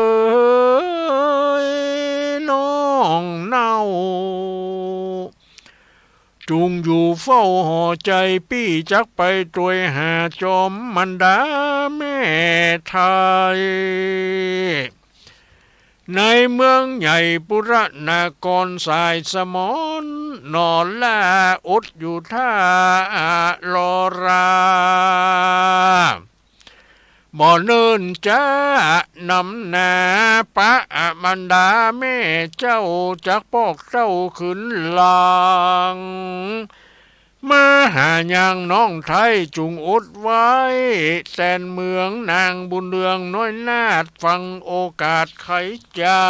ยน้องเน่า จุ่งอยู่เฝ้าหอใจ๋ ปี้จักไปตวยหาจอมมารดาแม่ไทย ในเมืองใหญ่ปุระนครสายสมร หน่อล่าอดอยู่ถ้ารอรา บ่เนิ่นจ๊านำหน้า ปะมารดาแม่เจ้า จักปอกเต้าขึ้นหลัง มาหายางน้องไทย จุ่งอดไว้แตนเมือง นางบุญเรืองน้อยนาถ ฟังโอกาสไขจ๋า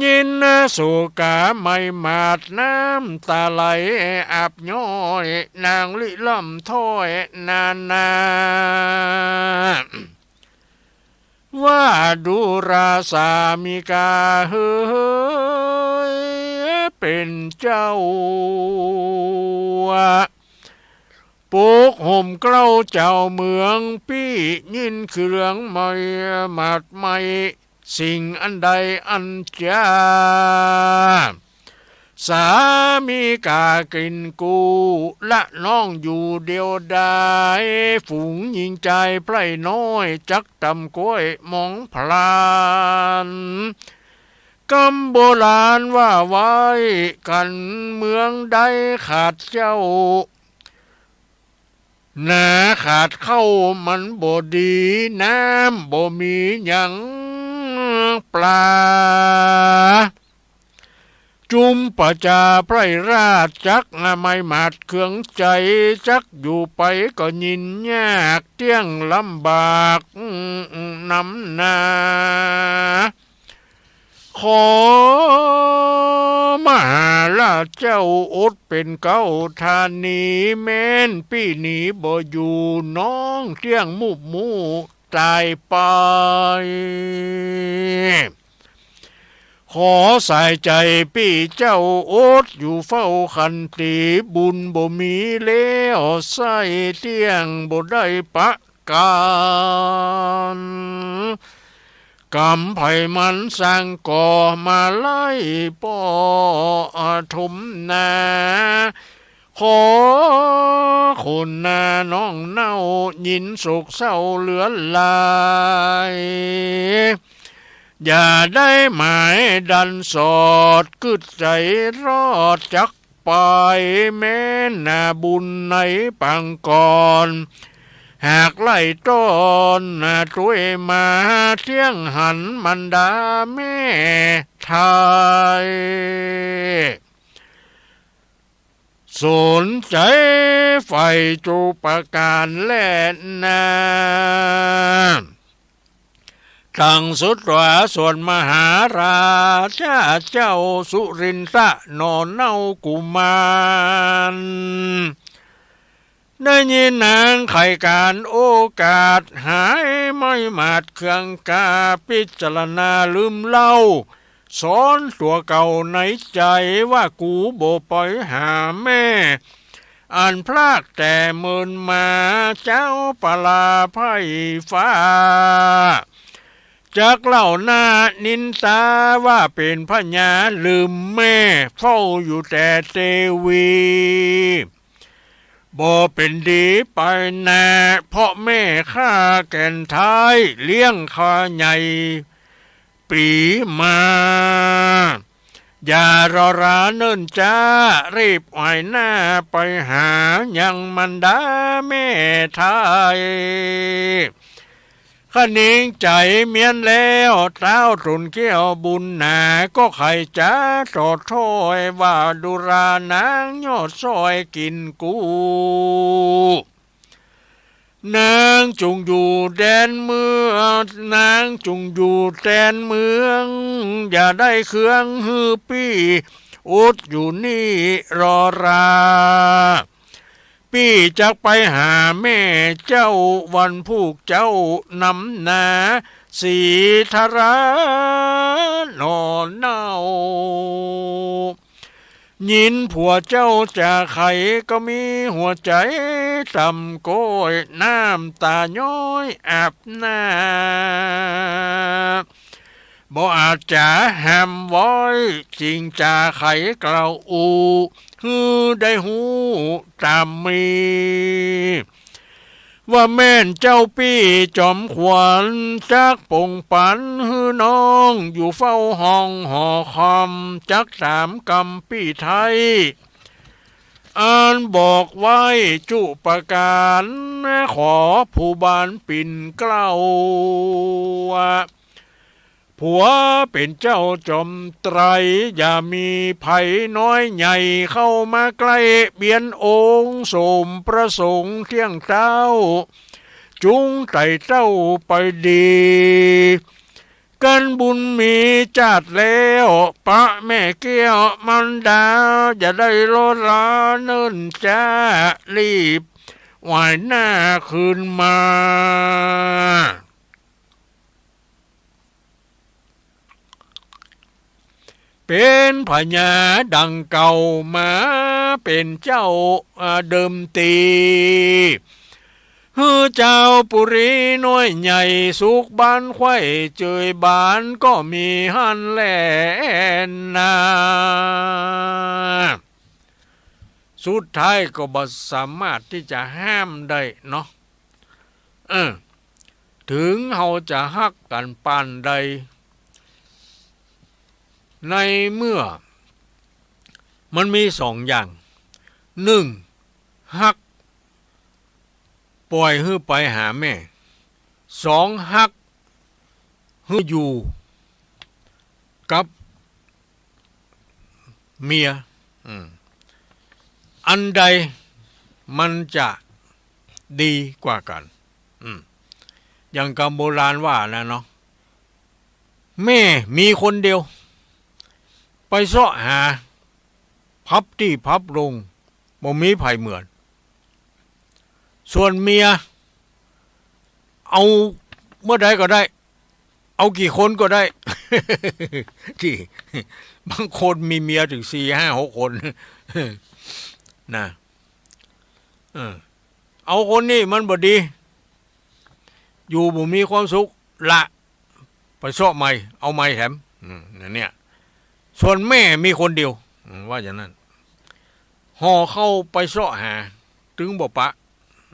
ยินโศกาไหม้หมาด น้ำต๋าไหลอาบย้อย นางลิล่ำถ้อยนานา ว่าดูราสามิกาเฮย เป๋นเจ้า ปกห่มเกล้าเจ้าเมือง ปี้ยินเครื่องไหม้หมาดไหม้ สิ่งอันใดอันจา สามิกากิ๋นกู้ ละน้องอยู่เดียวดาย ฝูงญิงจายไพร่น้อย จักตำก๊วยมองพลาน กำโบราณว่าไว้ คันเมืองใดขาดเจ้า นาขาดข้าวมันบ่ดี น้ำบ่มีหยังปลา จุมประจาไพร่ราชจักไหม้หมาดเคืองใจ๋ จักอยู่ไปก็ยินยากเตี้ยงลำบากนำหน้า ขอมหาราชเจ้าอดเป๋นเกล้าธานี แม้นปี้หนีบ่อยู่ น้องเตี้ยงมูบมู่ต๋ายไป ขอสายใจ๋ปี้เจ้าอดอยู่เฝ้าขันตี บุญบ่มีแล้วใส้เตี้ยงบ่ได้ประก๋าน กำไผมันสร้างก่อมาไล่ป้อถมนา ขอ คนนาน้องเน่า ยินโศกเศร้าเหลือหลาย อย่าได้หมายดันสอด กึ๊ดใจ๋รอดจักไป แม้นนาบุญในปางก่อน หากไล่ต้อนนาตวยมา เตี้ยงหันมารดาแม่ไทย สนใจ๋ใฝ่จุปการแลนา ตังสุดว่าส่วนมหาราชาเจ้าสุรินทะหน่อเน่ากุมาร ได้ยินนางใค่ก๋านโอกาส หายไม้หมาดเครื่องกา พิจารณาลืมเล่า สอนตั๋วเก่าในใจ๋ว่า กูบ่ไปหาแม่ อันพรากแต่เมินมา เจ้าปลาไพร่ฟ้า จักเล่าหน้านินทาว่า เป๋นพญาลืมแม่ เฝ้าอยู่แต่เตวี บ่เป๋นดีไปนา เพราะแม่ข้าแก่นท้าย เลี้ยงข้าใหญ่ปี๋มา อย่ารอราเนิ่นจ๊า รีบไหว้หน้าไปหา ยังมารดาแม่ไทย คะนิงใจ๋เมียนแล้ว ต้าวต๋นแก้วบุญหนา ก็ใค่จะต่อถ้อยว่า ดูรานางยอดซ้อยกิ๋นกู้ นางจุ่งอยู่แดนเมือง นางจุ่งอยู่แดนเมือง อย่าได้เคืองหื้อปี้ อดอยู่นี่รอรา ปี้จักไปหาแม่เจ้า วันพูกเจ้านำนา สีทราหน่อเน่า ยินผัวเจ้าจ๋าใค่ ก็มีหัวใจ๋ต่ำก้อย น้ำตาย้อยอาบหน้า บ่อาจจะห้ามไว้ จิ่งจ๋าใค่กล่าวอู้ หื้อได้ฮู้ต๋ามมี ว่าแม่นเจ้าปี้จอมขวัญ จักปงปันหื้อน้อง อยู่เฝ้าห้องหอคอม จักถามกำปี้ไท้ อันบอกไว้จุปการ ขอผู้บานปิ่นเกล้า ผัวเป๋นเจ้าจอมไตร อย่ามีใผน้อยใหญ่ เข้ามาใก้เบียนองค์ สมประสงค์เตี้ยงเต้า จุงไต่เต้าไปดี กันบุญมีจาติแล้ว ปะแม่แก้วมารดา อย่าได้รอราเนิ่นจ๊า รีบไหว้หน้าคืนมา เป๋นพญาดังเก่ามา เป๋นเจ้า อ่า เดิมตี หื้อจาวปุรีน้อยใหญ่ สุขบานไขว้เจยบาน ก็มีหั้นแลนา สุดท้ายก็บ่สามารถตี้จะห้ามได้เนาะ เออ เถิงเฮาจะฮักกั๋นปานใด ในเมื่อมันมีสองอย่าง นึ่ง ฮัก ป่อยหื้อไปหาแม่ สอง ฮัก หื้ออยู่กับเมีย อืม อันใดมันจะดีกว่ากั๋น อืม อย่างกำโบราณว่านะเนาะ แม่มีคนเดียว ไปเซาะหา พับตี้พับลง บ่มีใผเหมือน ส่วนเมีย เอาเมื่อใดก็ได้ เอากี่คนก็ได้ ตี้ บางคนมีเมียเถิงสี่ ห้า หก คน นะ เออ เอาคนนี้มันบ่ดี อยู่บ่มีความสุข ละ ไปเซาะใหม่ เอาใหม่แถม อืม อันเนี้ย ส่วนแม่มีคนเดียว อืม ว่าอย่างนั้น ห่อข้าวไปเซาะหา ตึงบ่ปะ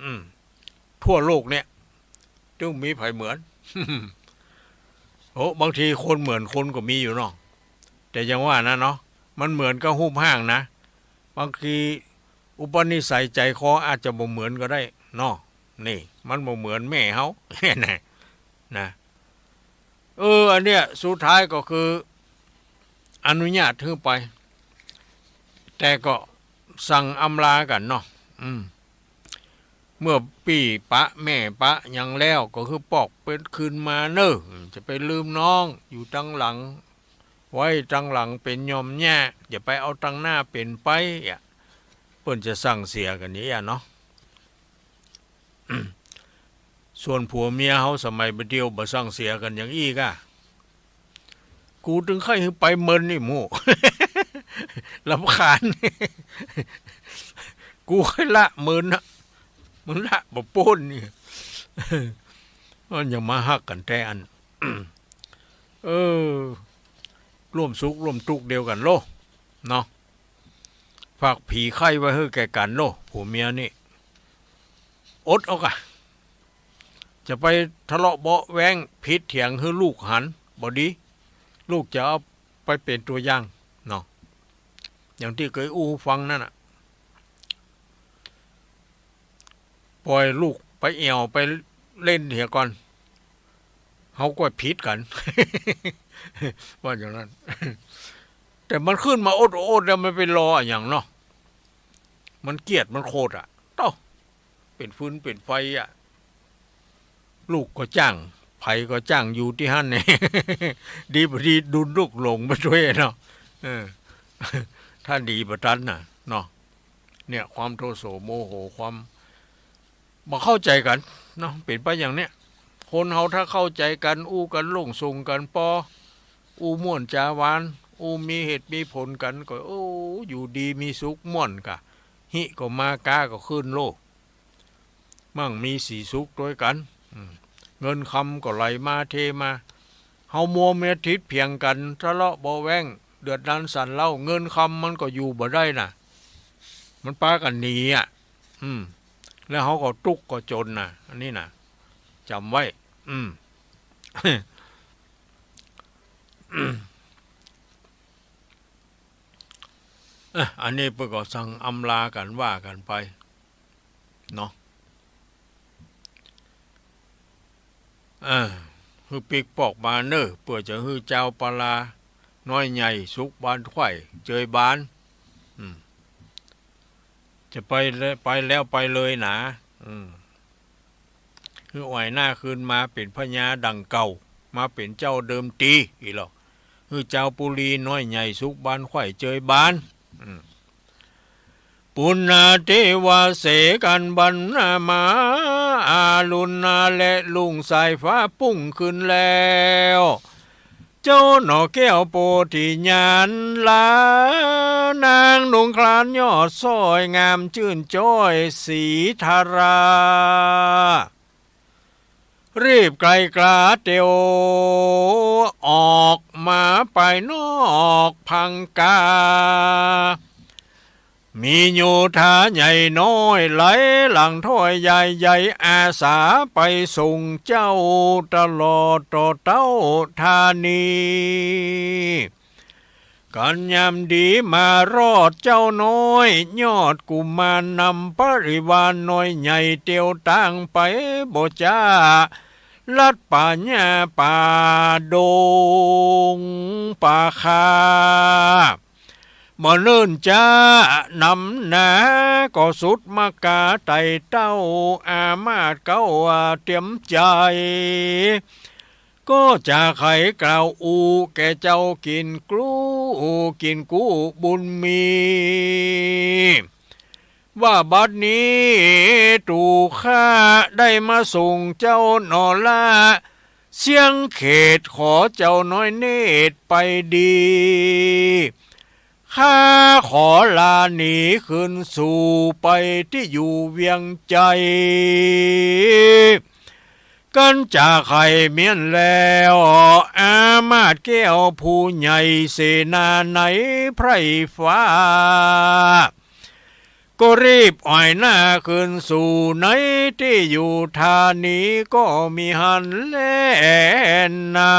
อืม ทั่วโลกเนี่ย ตึงมีใผเหมือน โอ้ บางทีคนเหมือนคนก็มีอยู่เนาะ แต่อย่างว่านะเนาะ มันเหมือนกับรูปร่างนะ บางทีอุปนิสัยใจคออาจจะบ่เหมือนก็ได้เนาะ นี่ มันบ่เหมือนแม่เฮา นะ นะ เออ อันเนี้ย สุดท้ายก็คือ อนุญาตหื้อไป แต่ก็สั่งอำลากั๋นเนาะ อืม เมื่อปี้ปะแม่ปะหยังแล้ว ก็คือปอกเป๋นคืนมาเน่อ จะไปลืมน้อง อยู่ตังหลัง ไว้ตังหลังเป๋นย่อมแย่ อย่าไปเอาตังหน้าเป๋นไปอะ เปิ้นจะสั่งเสียกั๋นอย่างเนี้ยเนาะ ส่วนผัวเมียเฮาสมัยบ่าเดี่ยวบ่สั่งเสียกั๋นอย่างอี้ก้า กูตึงใค่หื้อไปเมินนี่หมู่ รำคาญ กูใค่ละเมินนะ มึงละบ่ป๊นนี่ มันยังมาฮักกั๋นแต๊อั้น เออ ร่วมสุขร่วมตุ๊กข์เดียวกั๋นโล เนาะ ฝากผีใค่ไว้หื้อแก่กั๋นโล ผัวเมียนี่ อดเอาก่ะ จะไปทะเลาะเบาะแว้งผิดเถียงหื้อลูกหัน บ่ดี ลูกจะเอาไปเป๋นตั๋วอย่างเนาะ อย่างตี้เกยอู้ฟังนั่นน่ะ ป่อยลูกไปแอ่วไปเล่นเหียก่อน เฮาก็ผิดกั๋น ว่าอย่างนั้น แต่มันขึ้นมาอดโอดแล้วมันไปรออะหยังเนาะ มันเกลียดมันโขดอะ เต้า เป๋นฟืนเป๋นไฟอะ ลูกก็จ้าง ใผก็จ้างอยู่ตี้หั้นแหน่ ดีบ่ดีดุลลูกหลงไปตวยเนาะ เออ ถ้าดีบ่ตันน่ะ เนาะ เนี่ย ความโทโสโมโห ความบ่เข้าใจ๋กั๋น เนาะ เป๋นไปอย่างเนี้ย คนเฮาถ้าเข้าใจ๋กั๋น อู้กั๋นโล่งส่งกั๋นปอ อู้ม่วนจ๋าหวาน อู้มีเหตุมีผลกั๋นก็ โอ้ อยู่ดีมีสุขม่วนก่ะ ฮิก็มา ก๊าก็ขึ้นโล มั่งมีสีสุขตวยกั๋น อืม เงินคำก็ไหลมาเทมา เฮามัวเมียผิดเถียงกั๋น ทะเลาะเบาะแว้ง เดือดร้อนสันเล้า เงินคำมันก็อยู่บ่ได้น่ะ มันปากั๋นหนีอะ อืม แล้วเฮาก็ตุ๊กข์ก็จ๋นน่ะ อันนี้น่ะ จ๋ำไว้ อืม เอ้อ อันนี้เปิ้นก็สั่งอำลากั๋นว่ากั๋นไป เนาะ เออ หื้อปิ๊กปอกมาเน่อ เปื้อจะหื้อจาวปาลา น้อยใหญ่ สุกบานไขว่ เจยบาน อืม จะไปแล้ว ไปแล้วไปเลยหนา อืม หื้ออ่อยหน้าคืนมาเป๋นพญาดั่งเก่า มาเป๋นเจ้าเดิมตี๋ อี้ลอ หื้อจาวปุรีน้อยใหญ่ สุกบานไขว่ เจยบาน อืม ปุณณเทวาเสกันบันนามา อารุณาและรุ่งสายฟ้าปุ้งขึ้นแล้ว เจ้าหน่อแก้วโพธิญาณลา นางนุ่งคลานยอดสร้อย งามจื้นจ้อยสีทารา รีบไกลกลาเตียว ออกมาไปนอกพังกา มีโยธาใหญ่น้อย ไหลหลังถ้อยใหญ่ใหญ่ อาสาไปส่งเจ้าตลอดต่อเต้าธานี กั๋นยามดีมารอดเจ้าน้อย ยอดกุมารนำปริวารน้อยใหญ่เตียวตางไปบ่จ๊า ลัดป่าหญ้าป่าดงป่าคา บ่เนิ่นจ๊านำหนา ก็สุดมกาไต่เต้า อามาตย์เก๊าเตียมใจ๋ ก็จะใค่กล่าวอู้แก่เจ้ากิ๋นกลู้ กิ๋นกู้บุญมี ว่าบัดนี้ตั๋วข้าได้มาส่งเจ้าหน่อละ เสี้ยงเขตขอเจ้าน้อยเนตรไปดี ข้าขอลาหนีคืนสู่ไปตี้อยู่เวียงใจ๋ กั๋นจะใค่เมี้ยนแล้ว อามาตย์แก้วผู้ใหญ่เสนาในไพร่ฟ้า ก็รีบอ่อยหน้าคืนสู่ในตี้อยู่ธานีก็มีหั้นแลนา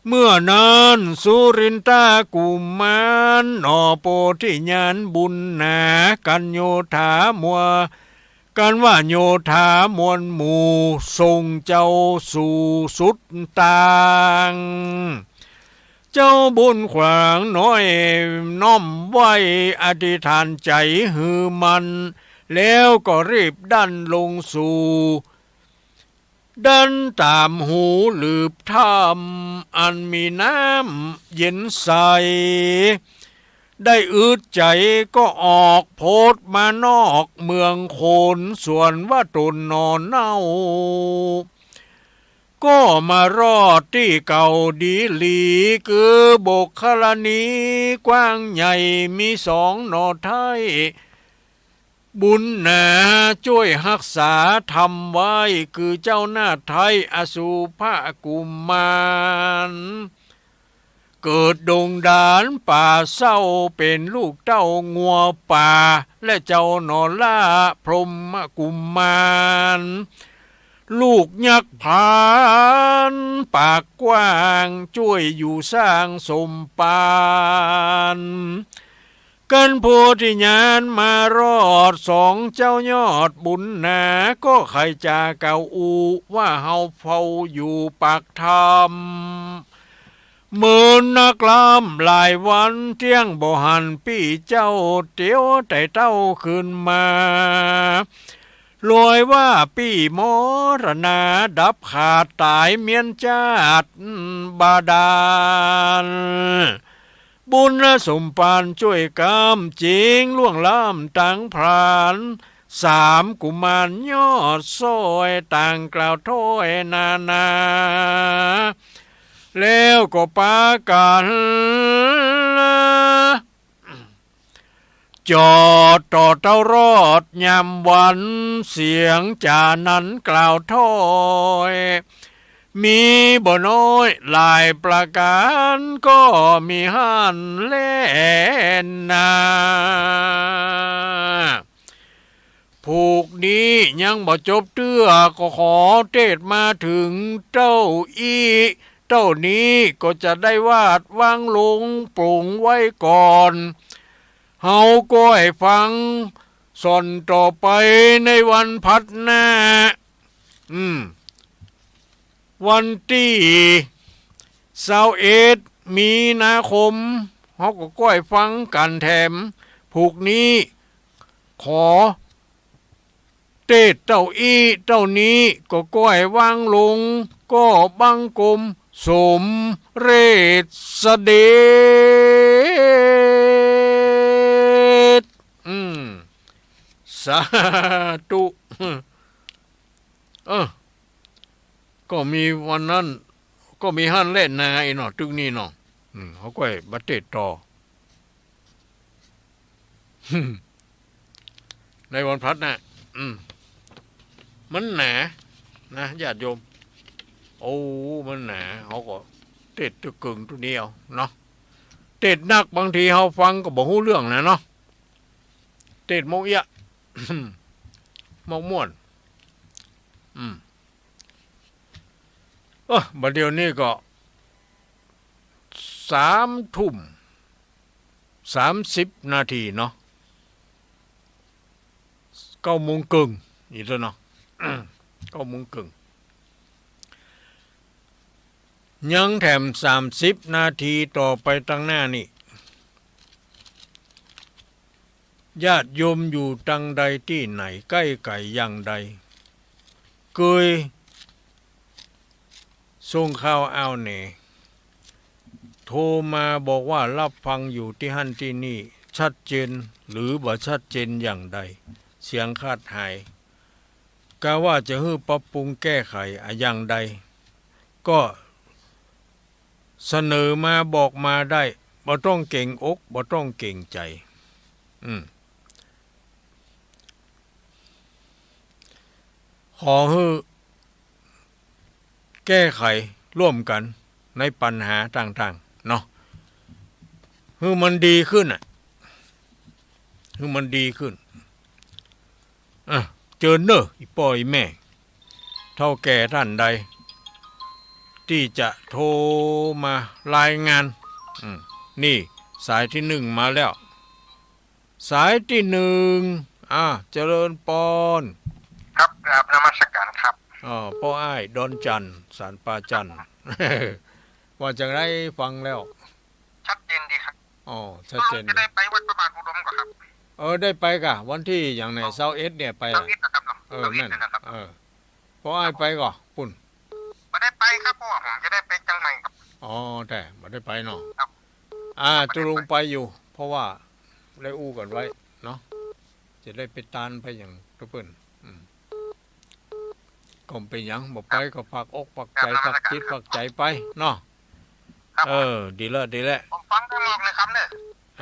เมื่อนั้นสุรินทากุมารหน่อโพธิญาณบุญหนา กันโยธามวล กันว่าโยธามวลหมู่ส่งเจ้าสู่สุดตาง เจ้าบุญขวางน้อยน้อมไหว้อธิษฐานใจ๋หื้อมั่น แล้วก็รีบดันลงสู่ ดันต๋ามหูหลืบถ้ำอันมีน้ำเย็นใส ได้อึดใจ๋ก็ออกโพธมานอกเมืองโขน สวนว่าต๋นหน่อเน่า ก็มารอดตี้เก่าดีหลี คือโบกขะละนีกว้างใหญ่มีสองหน่อไท้ บุญหนาจ้วยฮักษาธรรมไว้ คือเจ้านาฏไท้อสุภกุมาร เกิดดงดารป่าเศร้า เป๋นลูกเต้างัวป่า และเจ้าหน่อล่าพรหมกุมาร ลูกยักษ์พรานปากกว้าง จ้วยอยู่สร้างสมปาน กันโพธิญาณมารอดสองเจ้ายอดบุญหนา ก็ใค่จะกล่าวอู้ว่าเฮาเฝ้าอยู่ปากถ้ำ เมินนักล้ำหลายวัน เตี้ยงบ่หันปี้เจ้า เตียวไต่เต้าคืนมา ลอยว่าปี้มรณา ดับขาดต๋ายเมี้ยนจาติบาดาล บุญสมปานจ้วยกำเจ๋งล่วงล้ำตังพราน สามกุมารยอดซ้อยต่างกล่าวถ้อยนานา แล้วก็ปากั๋น จอดต่อเต้ารอดยามวัน เสียงจ๋านั้นกล่าวถ้อย มีบ่น้อยหลายประก๋าน ก็มีหั้นแลนา ผูกนี้ยังบ่จบเตื้อ ก็ขอเตศน์มาเถิงเต้าอี้เต้านี้ ก็จะได้วาดวางลงปลงไว้ก่อน เฮาก้อยฟังส่อนต่อไปในวันพัดหน้า อืม วันตี้ซาวเอ็ดมีนาคม เฮาก็ก้อยฟังกั๋นแถม ผูกนี้ ขอเตศน์เต้าอี้เต้านี้ ก็ก้อยวางลง ก็บังคมสมเร็จเสด็จ อืม สาธุ เออ ก็มีวันนั้น ก็มีหั้นแลนาอี้เนาะ ตึกนี้เนาะ อืม เฮาก้อยบ่เตศน์ต่อ ในวันพัดนะ อืม มันหนา นะ ญาติโยม โอ้ มันหนา เฮาก็เตศน์ตึกกึ่งตุ๊นี้เอาเนาะ เตศน์นักบางทีเฮาฟังก็บ่ฮู้เรื่องนะเนาะ เตศน์มกเอี้ยะ มกม่วน อืม เออ บ่าเดี่ยวนี้ก็สามทุ่มสามสิบนาทีเนาะ เก้าโมงเกิ่ง นี่ตั๊วเนาะ เก้าโมงเกิ่ง ยังแถมสามสิบนาทีต่อไปตังหน้านี่ ญาติโยมอยู่ตังใดตี้ไหน ใก้ไก๋อย่างใด เกยส่งข่าวอ้าวแหน โทรมาบอกว่าฮับฟังอยู่ตี้หั้นตี้นี่ ชัดเจนหรือบ่ชัดเจนอย่างใด เสียงขาดหาย กาว่าจะหื้อปรับปรุงแก้ไขอะอย่างใด ก็เสนอมาบอกมาได้ บ่ต้องเก๋งอก บ่ต้องเก๋งใจ๋ อืม ขอหื้อแก้ไขร่วมกั๋นในปัญหาต่างๆ เนาะ หื้อมันดีขึ้นน่ะ หื้อมันดีขึ้น อ่ะ เจิญเน่อ อี่ป้ออี่แม่ เฒ่าแก่ต้านใด ตี้จะโทรมารายงาน อืม นี่ สายตี้นึ่งมาแล้ว สายตี้นึ่ง อ่า เจริญปอน ครับ กราบนมัสการครับ อ่า ป้ออ้ายดอนจันทน์ สานป่าจันทน์ ว่าจั่งใดฟังแล้ว ชัดเจนดีครับ อ๋อ ชัดเจน จะได้ไปวัดพระบาทอุดมก่อครับ เออ ได้ไปก่อ วันตี้หยังแหน่ อ๋อ ซาวเอ็ดเนี่ยไปอะ ซาวเอ็ดนะครับเนาะ เออ ซาวเอ็ด แม่น นะครับ เออ ป้ออ้ายไปก่อ ปุ้น บ่ได้ไปครับ เพราะว่าผมจะได้ไปเจียงใหม่ครับ อ๋อ แต่บ่ได้ไปเนาะ ครับ อ่า บ่ได้ไป ตกลงไปอยู่ เพราะว่าได้อู้กั๋นไว้เนาะ จะได้ไปตานไปหยังตะเปิ้น อืม ก็บ่เป๋นหยัง บ่ไปก็ฝากอกฝากใจ๋ ครับ ฝากจิตฝากใจ๋ไปเนาะ ครับผม เออ ดีแล้ว ดีแล้ว ผมฟังโดยหมอกเลยครับเนี่ย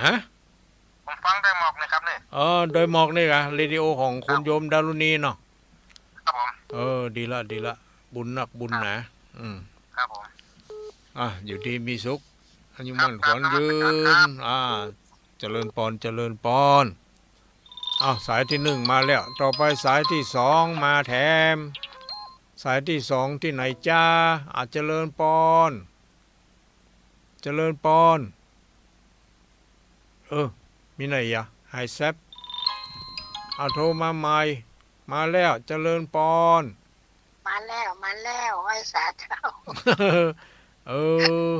ฮะ ผมฟังโดยหมอกเลยครับเนี่ย เออ โดยหมอกนี่ก่อ เรดิโอของคุณ ครับ โยมดารุณีเนาะ ครับผม เออ ดีละ ดีละ บุญนักบุญหนา ครับ อืม ครับผม อ่ะ อยู่ดีมีสุข อายุมั่นขวัญยืน ครับ ครับ อ่า เจริญปอน เจริญปอน อ้าว สายตี้นึ่งมาแล้ว ต่อไปสายตี้สองมาแถม สายตี้สองตี้ไหนจ๊ะ อ่ะ เจริญปอน เจริญปอน เออ มีไหนยะ หายแซบ อ่ะ โทรมาใหม่ มาแล้ว เจริญปอน มาแล้ว มาแล้ว ไหว้สาเจ้า เออ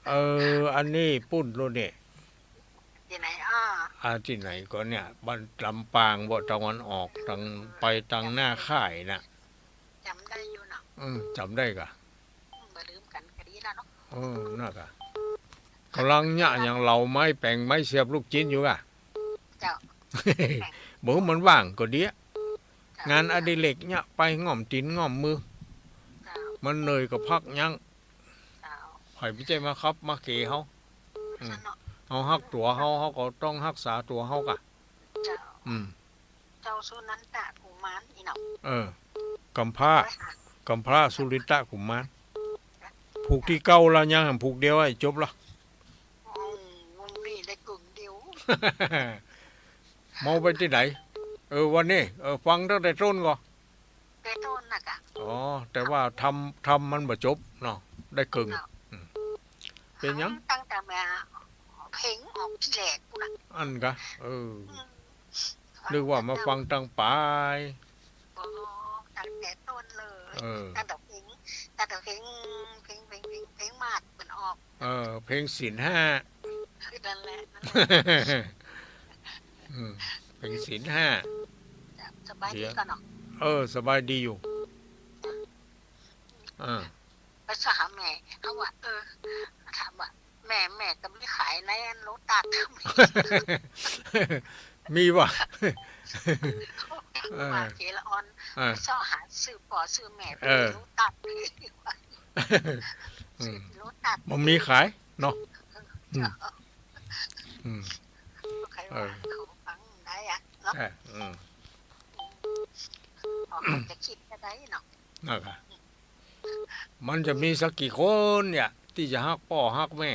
เออ อันนี้ปุ้นโลดเนี่ย ตี้ไหนอ้อ อ่า ตี้ไหนก่อเนี่ย บ้านลำปางบ่ ตะวันออก ตาง ไปตางหน้าค่ายน่ะ จ๋ำได้อยู่เนาะ อืม จ๋ำได้ก่อ อืม บ่ลืมกั๋นก็ดีแล้วเนาะ เออ นั่นก่อ ก่ำลังเยียะหยัง เหลาไม้แป๋งไม้เสียบลูกจิ๊นอยู่ก่อ เจ้า บ่หื้อมันว่างก็ดีอะ เจ้า งานอดิเรกเยียะไปง่อมตี๋นง่อมมือ เจ้า มันเหนื่อยก็พักยั้ง เจ้า ใผบ่ใจ้มาคับมาเขวเฮา อืม เฮาฮักตั๋วเฮา เฮาก็ต้องฮักษาตั๋วเฮาก่อ เจ้า อืม เจ้าสุนันทกุมารอี้เนาะ เออ ก๋ำพร้า ก๋ำพร้าสุรินทกุมาร ผูกตี้เก๊าแล้วยัง ผูกเดียวไอ้จบละ อืม วันนี้ได้กึ่งเดียว เมาไปตี้ไหน เออ วันนี้ เออ ฟังตั้งแต่ต้นก่อ แต่ต้นน่ะก่อ อ๋อ แต่ว่าทำ ทำมันบ่จบเนาะ ได้กึ่ง เนาะ อืม เป๋นหยัง ตั้งแต่มาเพลงออกตี้แรกปู้นน่ะ อั้นก่อ เออ อืม นึกว่ามาฟังตังป๋าย บ่ ตั้งแต่ต้นเลย เออ ตั้งแต่เพลง ตั้งแต่เพลง เพลง เพลง เพลง เพลงมาดเปิ้นออก เออ เพลงศีลห้า คือนั่นแหละ นั่นแหละ อืม เพลงศีลห้า จ้ะ สบายดีก่อเนาะ เออ สบายดีอยู่ อ่า ไปถามแม่ เขาว่า เออ ถามว่า แม่ แม่ก็มีขายในโลตัส มีบ่ เออ ว่าเจละออน เออ เซาะหาซื้อป้อซื้อแม่ เออ โลตัส อืม โลตัส บ่มีขายเนาะ อืม อืม ใครว่า เออ เขาฟังได้อะเนาะ เออ อืม เขาจะกึ๊ดจะได้เนาะ นั่นก่อ มันจะมีสักกี่คนเนี่ย ตี้จะฮักป้อฮักแม่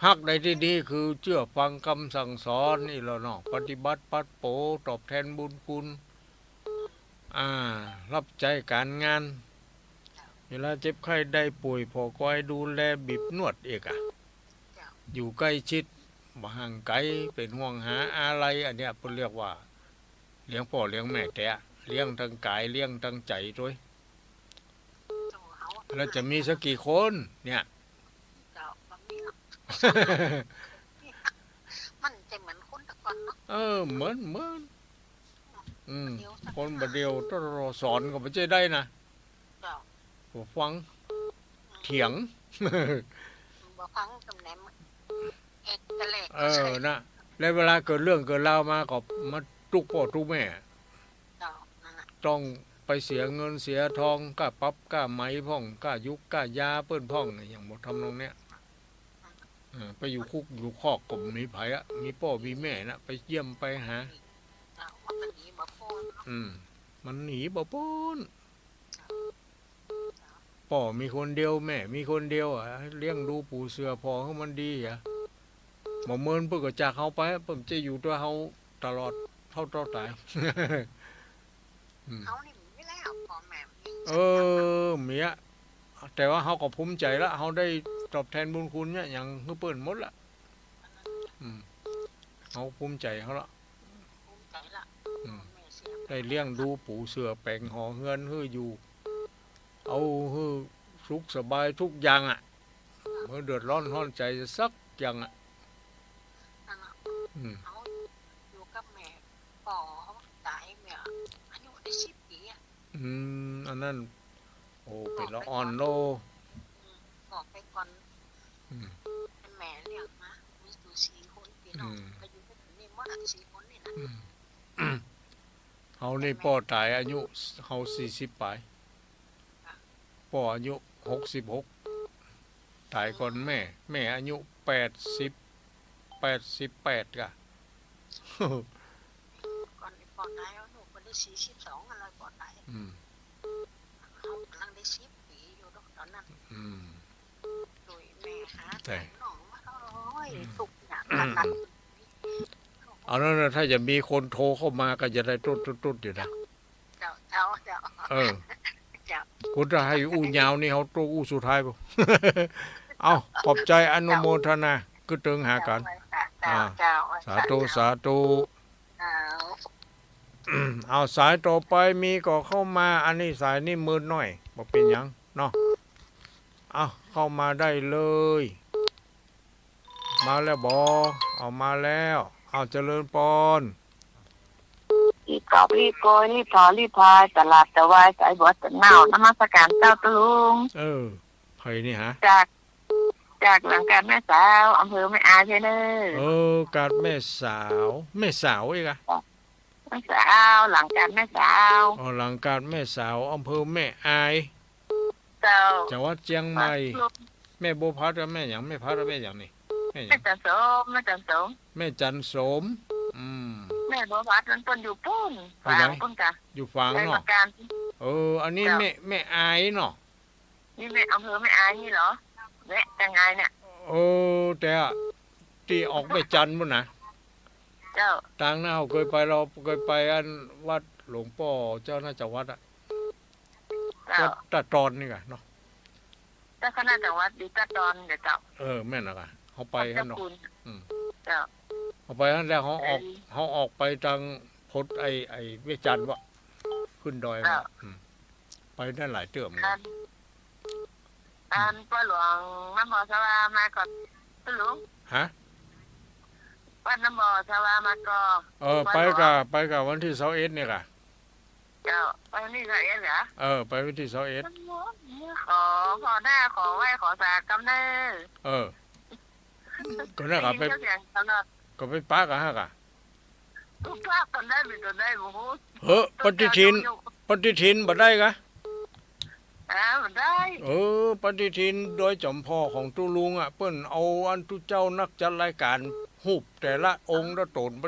ฮักในตี้นี้คือเจื้อฟังกำสั่งสอนนี่แหละเนาะ ปฏิบัติปัดโป๋ตอบแตนบุญคุณ อ่า ฮับใจ๊ก๋านงาน เวลาเจ็บไข้ได้ป่วย ผ่อคอยดูแลบีบนวดอีกอะ อยู่ใก้ชิด บ่ห่างไก๋ เป๋นห่วงหาอาลัย อันเนี้ยเปิ้นเรียกว่า เลี้ยงป้อเลี้ยงแม่แต๊ เลี้ยงตังก๋าย เลี้ยงตังใจ๋ตวย แล้วจะมีสักกี่คนเนี่ย เจ้า บ่มีหรอก มันจะเหมือนคนแต่ก่อนเนาะ เออ เหมือน เหมือน อืม คนบ่าเดี่ยว ตลอดสอนก็บ่ใจ้ได้นะ เจ้า บ่ฟัง เถียง บ่ฟังตำแหน่ง เอกเตเลก เออ ใช่ นะ แล้วเวลาเกิดเรื่องเกิดราวมาก็มาตุ๊กป้อตุ๊กแม่ เจ้า นั่นน่ะ ต้องไปเสียเงินเสียทอง ก้าปรับก้าไหมพ่อง ก้ายุกก้ายาเปิ้นพ่อง อย่างบ่ทำนองเนี้ย เออ ไปอยู่คุกอยู่คอกก็บ่มีใผอะ มีป้อมีแม่นะ ไปเยี่ยมไปหา เจ้า มันหนีบ่ป๊นเนาะ อืม มันหนีบ่ป๊น ป้อมีคนเดียว แม่มีคนเดียวอะ เลี้ยงดูปู๋เสือผ่อหื้อมันดีอะ บ่เมินเปิ้นก็จากเฮาไป เปิ้นจะอยู่ตวยเฮาตลอดเท่าเต้าต๋าย อืม เฮานี่มีแล้ว ป้อแม่มี เออ มีอะ แต่ว่าเฮาก็ภูมิใจ๋ละ เฮาได้ตอบแตนบุญคุณเนี่ยหยังหื้อเปิ้นหมดละ อืม เฮาภูมิใจ๋เฮาละ ภูมิใจ๋ละ อืม แม่เสีย ได้เลี้ยงดูปูเสือแป๋งหอเฮือนหื้ออยู่ เอาหื้อสุขสบายทุกอย่างอะ บ่เดือดร้อนฮ้อนใจ๋สักอย่างอะ นั่นน่ะ อืม เฮาอยู่กับแม่ ป้อต๋ายแม่ อายุได้สิบปี๋อะ อืม อันนั้น โอ้ เป๋นละอ่อนโล อืม ป้อไปก่อน อืม แม่เลี้ยงมา มีอยู่สี่คน ปี้น้อง อืม ก็อยู่กับนี่หมดอะ สี่คนนี่นะ อืม เฮานี่ป้อต๋ายอายุ เฮาสี่สิบป๋าย ป้ออายุหกสิบหก ต๋ายก่อนแม่ แม่อายุแปดสิบ แปดสิบแปดก่ะ ก่อนป้อต๋าย ลูกเปิ้นได้สี่สิบสอง อันนั้นป้อต๋าย อืม เฮากำลังได้สิบปี๋อยู่ดอกต๋อนนั้น อืม โดยแม่หา ใช่ น้องมา โอ้ย อืม ทุกข์ยาก อืม ขนาด เอานั่นน่ะ ถ้าจะมีคนโทรเข้ามาก็จะได้ตุ๊ดๆๆ อยู่นะ เจ้า เจ้า เจ้า เออ เจ้า คุณถ้าหื้ออู้ยาวนี่เฮาตุ๊ดอู้สุดท้ายปุ๊บ เอา ขอบใจ๋อนุโมทนา กึ๊ดเติงหากั๋น เจ้า เจ้า อ่า เจ้า สาธุ เจ้า สาธุ เจ้า เอา สายต่อไปมีก่อเข้ามา อันนี้สายนี่เมินหน้อย บ่เป๋นหยังเนาะ เอา เข้ามาได้เลย มาแล้วบ่ เอามาแล้ว เอา เจริญปอน รีบกอบรีบโกย รีบถอรีบพาย ตะหลาดตะวาย สายบัวตะเน่า นมัสการเจ้าตุ๊ลุง เออ ใผนี่ฮะ จาก จากหลังกาดแม่สาว อำเภอแม่อาย เจ้าเน่อ เออ กาดแม่สาว แม่สาวอีกอะ แม่สาว หลังกาดแม่สาว อ๋อ หลังกาดแม่สาว อำเภอแม่อาย เจ้า จังหวัดเจียงใหม่ แม่บัวผัดกับแม่หยัง แม่ผัดกับแม่หยังนี่ แม่หยัง แม่จันโสม แม่จันโสม แม่จันโสม อืม แม่บัวผัดมันเปิ้นอยู่ปู๊น อยู่ไหน ฝางปู๊นกะ อยู่ฝางเนาะ ไกลกว่ากัน เออ อันนี้ เจ้า แม่ แม่อายเนาะ นี่แม่อำเภอแม่อายนี่เหรอ แม่แตงอายเนี่ย เออ แต่ตี้ออกแม่จันปู๊นนะ เจ้า ตางหน้าเฮาเกยไป เฮาเกยไปอันวัดหลวงป้อเจ้าคณะจังหวัดอะ เจ้า วัดตาดตอนนี่กะเนาะ เจ้าคณะจังหวัดอยู่ตาดตอนเด้อเจ้า เออ แม่นละกะ เฮาไปหั้นเนาะ วัดเจ้าคุณ อืม เจ้า เฮาไปหั้นแล้ว เฮาออก เออ เฮาออกไปตางพดไอ้ ไอ้แม่จันบ่ ขึ้นดอยมา เจ้า อืม ไปได้หลายเตื้อเหมือนกั๋น อัน อันป้อหลวงน้ำบ่อสะวามาก่อตุ๊ลุง ฮะ วัดน้ำบ่อสะวามาก่อ เออ ป้อหลวง ไปก่ะ ไปก่ะวันตี้ซาวเอ็ดนี่ก่ะ เจ้า ไปวันตี้ซาวเอ็ดเหรอ เออ ไปวันตี้ซาวเอ็ด ขอ ขอหน้า ขอไหว้ ขอสากำเน่อ เออ ก็นั่นก่ะ ได้ยิน ไป เสียงตลอด ก็ไปปะกั๋นฮะก่ะ ตุ๊กตาต๋นใดเป๋นต๋นใดบ่ฮู้ เฮ้อ ปฏิทิน ตุ๊กตาอยู่ ปฏิทินบ่ได้ก่ะ อ่า บ่ได้ เออ ปฏิทินดอยจ๋อมผ่อของตุ๊ลุงอะ เปิ้นเอาอันตุ๊เจ้านักจัดรายก๋าน ฮูปแต่ละองค์ละต๋นไป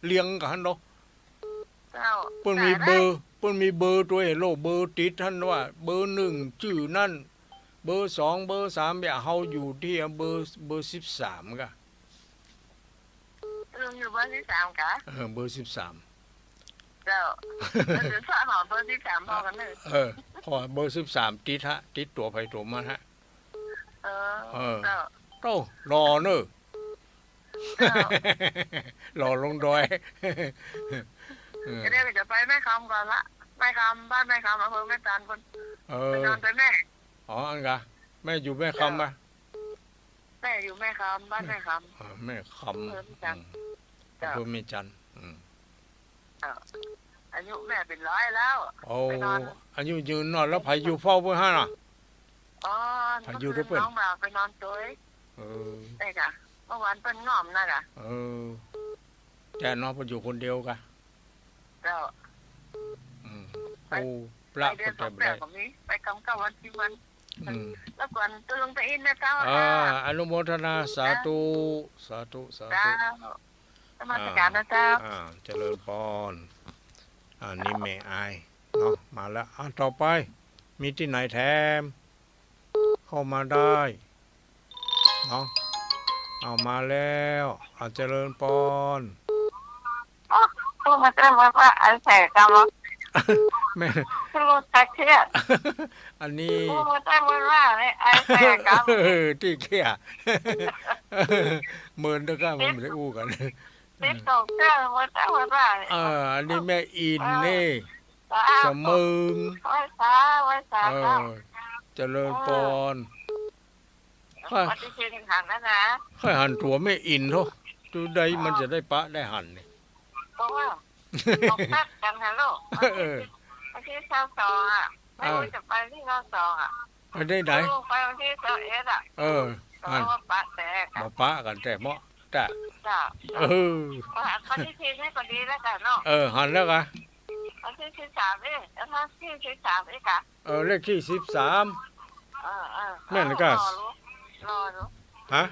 เรียงกั๋นหั้นเนาะ เจ้า เปิ้นมีเบอร์ เปิ้นมีเบอร์ตวยโล เบอร์ติดหั้นว่า เบอร์หนึ่งจื้อนั่น เบอร์สอง เบอร์สาม เนี่ย เฮาอยู่ตี้เบอร์ เบอร์สิบสามก่ะ ลุงอยู่เบอร์สิบสามก่ะ เออ เบอร์สิบสาม เจ้า เดี๋ยวฝากหอมเบอร์สิบสามพอกั๋นเน่อ เออ เพราะว่าเบอร์สิบสามติดฮะ ติดตั๋วใผตั๋วมันฮะ เออ เออ เจ้า โต้ หล่อเน่อ เจ้า หล่อลงดอย เออ เดี๋ยวจะไปแม่คำก่อนละ แม่คำ บ้านแม่คำ อำเภอแม่จันปู๊น เออ ไปนอนตวยแม่ อ๋อ อั้นก่ะ แม่อยู่แม่คำปะ เจ้า แม่อยู่แม่คำ บ้านแม่คำ อ่า แม่คำ อำเภอแม่จัน อืม เจ้า อำเภอแม่จัน อืม เจ้า อายุแม่เป๋นร้อยแล้ว โอ้ ไปนอน อายุยืนเนาะ แล้วใผอยู่เฝ้าเปิ้นหั้นน่ะ อ๋อ ใผอยู่ตวยเปิ้น น้องบ่าวไปนอนตวย เออ ใจ้ก่ะ เมื่อวานเปิ้นง่อมนะก่ะ เออ แต่เนาะ เปิ้นอยู่คนเดียวก่ะ เจ้า อืม ไป โอ้ ปะ ไปเดือน เปิ้น สองเตื้อก็มี ไปกำเก้าวัน สิบวัน อืม รบกวนตุ๊ลุงตาอินนะเจ้า อ่า ค่ะ อนุโมทนา สาธุ เจ้า สาธุ สาธุ เจ้า นมัสการนะเจ้า อ่า อ่า เจริญปอน อ่า นี่แม่อายเนาะ มาแล้ว อ่า ต่อไป มีตี้ไหนแถม เข้ามาได้เนาะ เอามาแล้ว อ่า เจริญปอน โอ้ พูดมาได้หมดว่าไอ้แสกกำลัง แม่ พูดตะเคียน อันนี้ พูดมาได้หมดว่าไอ้แสกกำลัง เออ ตี้เคียน เมินเด้อครับ มันบ่ได้อู้กั๋น ติดต่อเจ้าหมดแล้วหมดว่า เออ อันนี้แม่อินนี่ เออ สะเมิง ไหว้สา ไหว้สา เออ เจ้า เจริญปอน เออ ข้อย ปฏิทินหันแล้วนะ ข้อยหันตั๋วแม่อินโธ่ ดูได้ เออ มันจะได้ปะได้หันนี่ เพราะว่า ตกตัดกันฮะลูก เออ วันที่ซาวสองอะ ไม่รู้ เออ จะไปที่ซาวสองอะ ไปได้ไหน ลูกไปวันที่ซาวเอ็ดอะ เออ แต่ว่าปะแตกอะ บ่ปะกั๋นแต่เหมาะ จ้ะ จ้ะ เออ ก็หันปฏิทินให้ก็ดีแล้วกั๋นเนาะ เออ หันแล้วกะ วันที่สิบสามเอง แล้ววันที่สิบสามเองกะ เออ เลขที่สิบสาม เออ เออ แม่นกะ รอดู รอดู ฮะ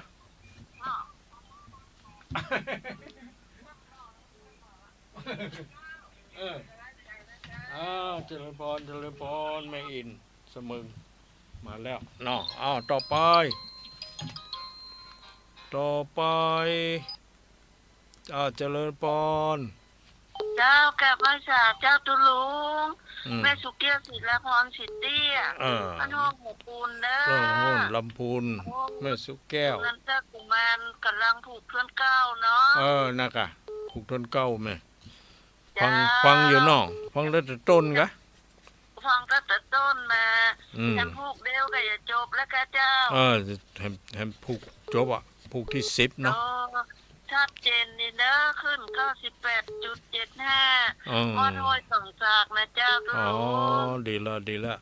เออ อ้าว เจริญปอน เจริญปอน แม่อิน สะเมิง มาแล้วเนาะ อ้าว ต่อไป ต่อไป อ้าว เจริญปอน เจ้า กราบไหว้สาเจ้าตุ๊ลุง อืม แม่สุแก้ว ศิลาพร ศรีเตี้ย เออ บ้านโฮ่ง ลำพูนเด้อ เออ โฮ่ง ลำพูน โอ้ แม่สุแก้ว เมืองเจ้ากุมารก๋ำลังผูกถ้วนเก้าเนาะ เออ นะกะ ผูกถ้วนเก้าแม่ ฟัง เจ้า ฟังอยู่เนาะ ฟังตั้งแต่ต้นกะ ฟังตั้งแต่ต้นมา อืม แหมผูกเดียวก็จะจบแล้วกะเจ้า เออ แหม แหมผูกจบอะ ผูกตี้สิบเนาะ เออ ชัดเจนดีเนอะ ขึ้นเก้าสิบแปดจุดเจ็ดห้า เออ วัดห้วยสมศักดิ์นะเจ้า อ๋อ ตุ๊ลุง ดีละ ดีละ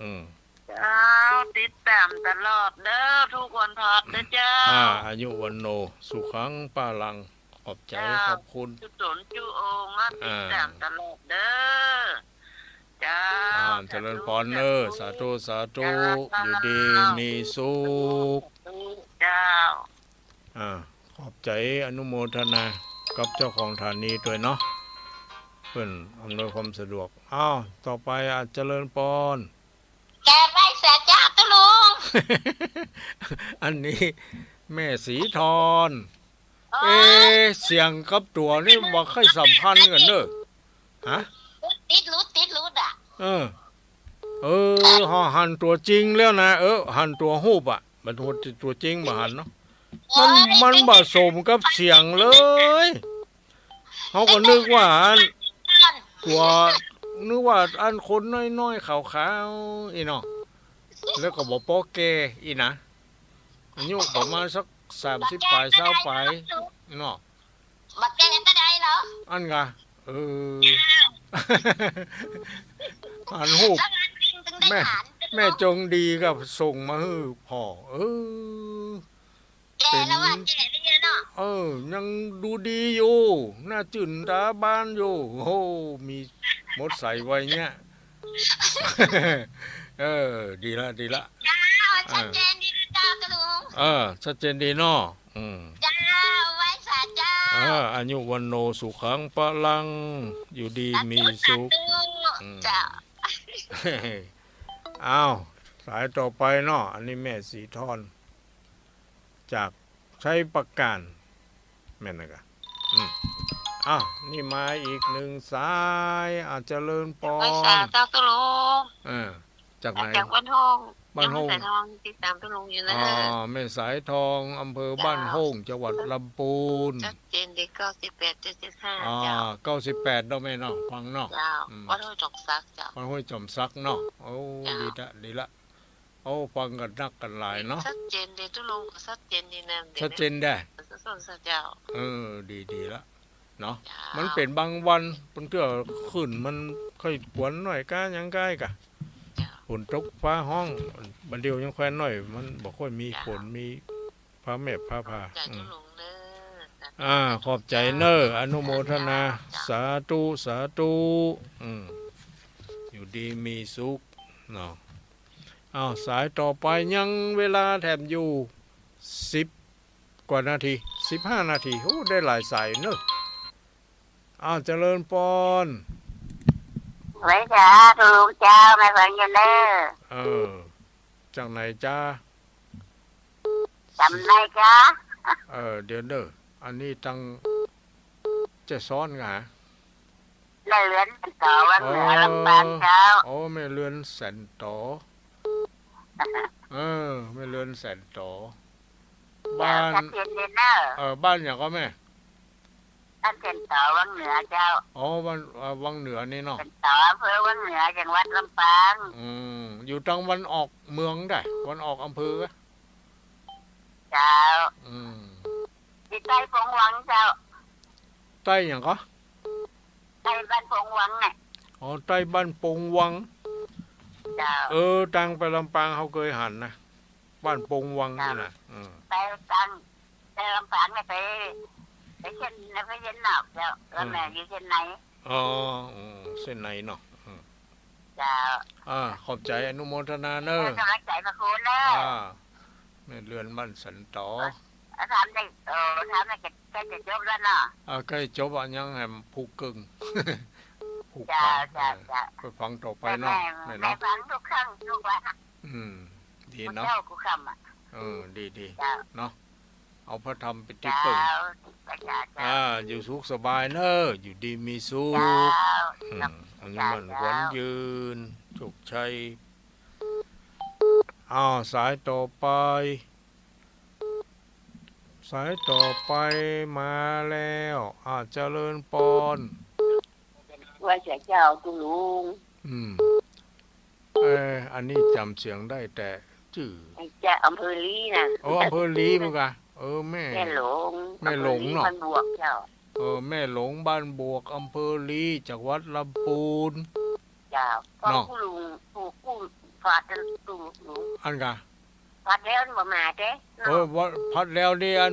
อืม เจ้า ติดต๋ามตลอดเด้อ ทุกวันพฤหัสเด้อเจ้า อ่า อายุวัณโณ สุขัง พลัง ขอบใจ๋ เจ้า ขอบคุณ จุ๊สนจุ๊องค์อะ อ่า ติดต๋ามตลอดเด้อ เจ้า อ่า สาธุ เจริญปอนเนอะ สาธุ สาธุ สาธุ เจ้า อยู่ดีมีสุข สาธุ เจ้า อ่า ขอบใจ๋ อนุโมทนากับเจ้าของสถานีตวยเนาะ เปิ้นอำนวยความสะดวก อ้าว ต่อไป อ่า เจริญปอน กราบไหว้สาเจ้าตุ๊ลุง อันนี้แม่ศรีทอน อ๋อ เอ๊ะ เสียงกับตั๋วนี่บ่ค่อยสัมพันธ์กั๋นเนอะ ฮะ ติดหลุด ติดหลุดอะ เออ เออ หันตั๋วจริงแล้วนะ เออ หันตั๋วฮูปอะ มันตั๋วจริงบ่หันเนาะ มัน มันบ่สมกับเสียงเลย เฮาก็นึกว่าอันตั๋ว นึกว่าอันคนน้อยๆ ขาวๆ อี้เนาะ แล้วก็บ่ปอแก่อี้นะ อายุประมาณสักสามสิบป๋าย ซาวป๋ายเนาะ บ่แก่ปานใดหรอก อั้นกะ เออ หันฮูป แม่ แม่จงดีก็ส่งมาหื้อพ่อ เออ แก่แล้วว่าแก่แล้วเนาะ เออ ยังดูดีอยู่ หน้าจื้นต๋าบานอยู่ โอ้โห มีหมดใสวัยเนี่ย เออ ดีละ ดีละ เจ้า ชัดเจนดีนะเจ้าตุ๊ลุง เออ ชัดเจนดีเนาะ อืม เจ้า ไหว้สาเจ้า เออ อายุวัณโณ สุขัง พลัง อยู่ดีมีสุข สาธุ อืม เจ้า อ้าว สายต่อไปเนาะ อันนี้แม่ศรีทอน จากชัยปราการ แม่นนะกะ อืม อ้าว นี่มาอีกหนึ่งสาย อ่า เจริญปอน ไหว้สาเจ้าตุ๊ลุง เออ จากไหน จากบ้านโฮ่ง บ้านโฮ่ง ยังแม่สายทองติดต๋ามตุ๊ลุงอยู่นะ อ๋อ แม่สายทอง อำเภอบ้านโฮ่ง เจ้า จังหวัดลำพูน ชัดเจนดี เก้าสิบแปดจุดเจ็ดห้า อ๋อ เจ้า เก้าสิบแปดเนาะแม่เนาะ ฟังเนาะ เจ้า อืม วัดห้วยจอมศักดิ์เจ้า วัดห้วยจอมศักดิ์เนาะ โอ้ เจ้า ดีละ ดีละ โอ้ ฟังกั๋นนักกั๋นหลายเนาะ ชัดเจนดี ตุ๊ลุงก็ชัดเจนดีนะ ชัดเจนได้ เดี๋ยวนะ เจ้า เออ ดี ดีละเนาะ เจ้า มันเป๋นบางวัน บางเตื้อคลื่นมันค่อยกวนหน้อยก้ายังก้ายกะ เจ้า ฝนตกฟ้าฮ้อง บางเดี่ยวยังแควนหน้อย มันบ่ค่อยมี เจ้า ฝน มีฟ้าแมบฟ้าผ่า เจ้า อืม ตุ๊ลุงเนอะ อ่า ขอบใจ๋เนอะ อนุโมทนา เจ้า สาธุ สาธุ อืม อยู่ดีมีสุขเนาะ อ้าว สายต่อไปยังเวลาแถมอยู่สิบกว่านาที สิบห้านาที โอ้ ได้หลายสายเนอะ อ้าว เจริญปอน ไหว้สาตุ๊ลุงเจ้า แม่ฟังอยู่เนอะ เออ จากไหนจ๊ะ จำได้จ๊ะ เออ เดี๋ยวเน่อ อันนี้ตังแจ้ซ้อนกา แม่เรือนแสนต๋อ วังเหนือ ลำปางเจ้า โอ้ แม่เรือนแสนต๋อ เออ แม่เรือนแสนต๋อ บ้าน เจ้า ชัดเจนเด่นเน่อ เออ บ้านหยังก่อแม่ บ้านแสนต๋อ วังเหนือเจ้า อ๋อ บ้าน เอ่อ วังเหนือนี่เนาะ แสนต๋อ อำเภอวังเหนือ จังหวัดลำปาง อืม อยู่ตังวันออกเมืองได้ วันออกอำเภอ เจ้า อืม อยู่ใต้ปงวังเจ้า ใต้หยังก่อ ใต้บ้านปงวังเนี่ย อ๋อ ใต้บ้านปงวัง เจ้า เออ ตังไปลำปางเฮาเกยหันนะ บ้านปงวังนี่นะ เจ้า อืม ไปตัง ไปลำปางเนี่ยไป ไปเส้น ไปเส้นนอกเจ้า แล้วแม่ อืม อยู่เส้นใน อ๋อ อืม เส้นในเนาะ อืม เจ้า อ่า ขอบใจ๋ อนุโมทนาเน่อ เออ กำลังใจ๋พระคุณเน่อ อ่า แม่เรือนบ้านแสนต๋อ เออ ถามได้ เออ ถามได้ ใก้จะจบแล้วเนาะ อ่า ใก้จบอ่ะ ยังแหมผูกเกิ่ง ผูก เจ้า ขาด เจ้า เออ เจ้า ไปฟังต่อไปเนาะ แม่ แม่ แม่เนาะ ฟังทุกครั้งทุกวันอะ อืม ดีเนาะ เจ้า กู้ค่ำอะ เออ ดี ดี เจ้า เนาะ เอาพระธรรมเป็นตี้เปิ้ง เจ้า เจ้า เจ้า อ่า อยู่สุขสบายเน่อ อยู่ดีมีสุข เจ้า อืม อายุมั่นขวัญยืน โชคชัย อ้าว สายต่อไป สายต่อไปมาแล้ว อ่า เจริญปอน ไหว้เจ้า เจ้า ตุ๊ลุง อืม เอ่อ อันนี้จ๋ำเสียงได้แต่จื้อ เจ้า อำเภอลีนะ โอ้ อำเภอลีเหมือนกั๋น เออ แม่ แม่หลง แม่หลงเนาะ อำเภอลีบ้านบวกเจ้า เออ แม่หลงบ้านบวก อำเภอลี จังหวัดลำปูน เจ้า เนาะ กู้ลุง กู้ กู้ ฝาดตุ๊ลุง อันกะ ผัดแล้วมันบ่มาเด้เนาะ เออ ว่าผัดแล้วนี่อัน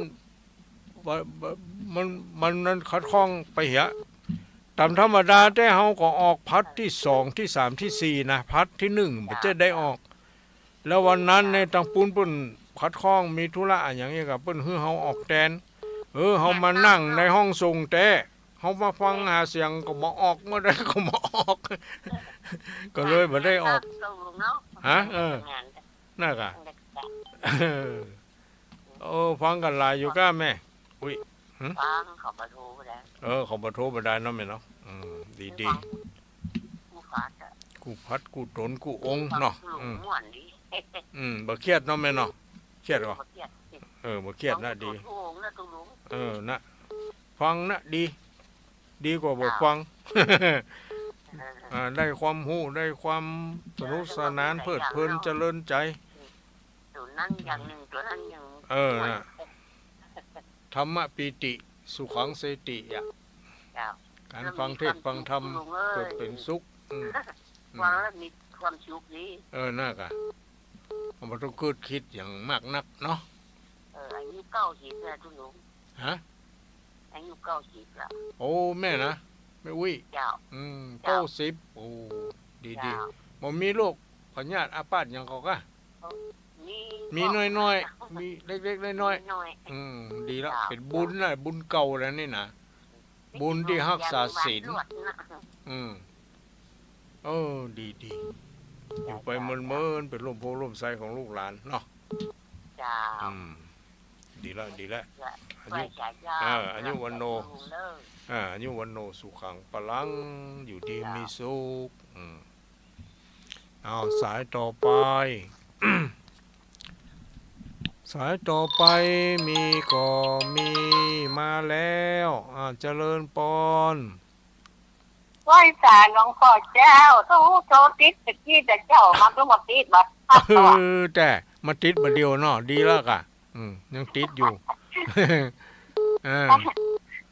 ว่า ว่า มัน มัน มันขัดข้องไปเหีย ต๋ามธรรมดาแต่เฮาก็ออกผัดตี้สอง ตี้สาม ตี้สี่นะ ผัดตี้หนึ่งบ่จะได้ออก แล้ววันนั้นในตังปูนเปิ้นขัดข้องมีธุระอะหยังเหียกะ เปิ้นหื้อเฮาออกแตน เออ เฮามานั่งในห้องส่งแต๊ เฮามาฟังหาเสียงก็บ่ออก เมื่อใดก็บ่ออก ก็เลยบ่ได้ออก ฮะ เออ นั่นกะ เออ โอ้ ฟังกั๋นหลายอยู่ก้าแม่ อุ๊ย หึ ฟังเขาบ่โทรบ่ได้ เออ เขาบ่โทรบ่ได้เนาะแม่เนาะ อืม ดี ดี ฟัง กู้ผัดอะ กู้ผัด กู้ต๋น กู้องค์เนาะ ฟัง อืม ม่วนดี อืม บ่เครียดเนาะแม่เนาะ เครียดก่อ บ่เครียด เออ บ่เครียดนะ ฟัง ดี กู้องค์นะตุ๊ลุง เออ นะ ฟังนะ ดี ดีกว่าบ่ฟัง เออ อ่า ได้ความฮู้ ได้ความสนุกสนาน เพลิดเพลิน เจริญใจ๋ ตั๋วนั้นอย่างหนึ่ง ตั๋วนั้นอย่างหนึ่ง เออ น่ะ ธรรมปีติ สุขังเสติอะ เจ้า ก๋านฟังเทศน์ฟังธรรม เกิดเป๋นสุข อืม ฟังแล้วมีความสุขดี เออ น่ากะ บ่ต้องกึ๊ดกึ๊ดหยังมากนักเนาะ เออ อายุเก้าสิบแล้วตุ๊ลุง ฮะ อายุเก้าสิบแล้ว โอ้ แม่นะ แม่อุ๊ย เจ้า อืม เจ้า เก้าสิบ โอ้ ดี ดี เจ้า บ่มีโรคพยาธิอาพาธหยังก่อก้า มี มีน้อยๆ มีเล็กๆ น้อยๆ น้อยๆ อืม ดีละ เจ้า เป๋นบุญนะ บุญเก่าแล้วนี่นะ บุญตี้ฮักษาศีล ยาโรงพยาบาลตรวจนะ อืม เออ ดี ดี อยู่ไปเมินๆ เป๋นร่มโพธิ์ร่มไทรของลูกหลานเนาะ เจ้า อืม ดีละ ดีละ เจ้า อายุ ไหว้สายเจ้า เออ อายุวัณโณ เจ้า เออ อายุวัณโณ สุขัง พลัง อยู่ดี เจ้า มีสุข อืม เอา สายต่อไป สายต่อไปมีก่อ มีมาแล้ว อ่า เจริญปอน ไหว้สาหลวงป้อเจ้า โทร โทรติดตะกี้แต่เจ๊า มาเพิ่งมาติดบัด เออ แต่มาติดบัดเดียวเนาะ ดีแล้วกะ อืม ยังติดอยู่ เออ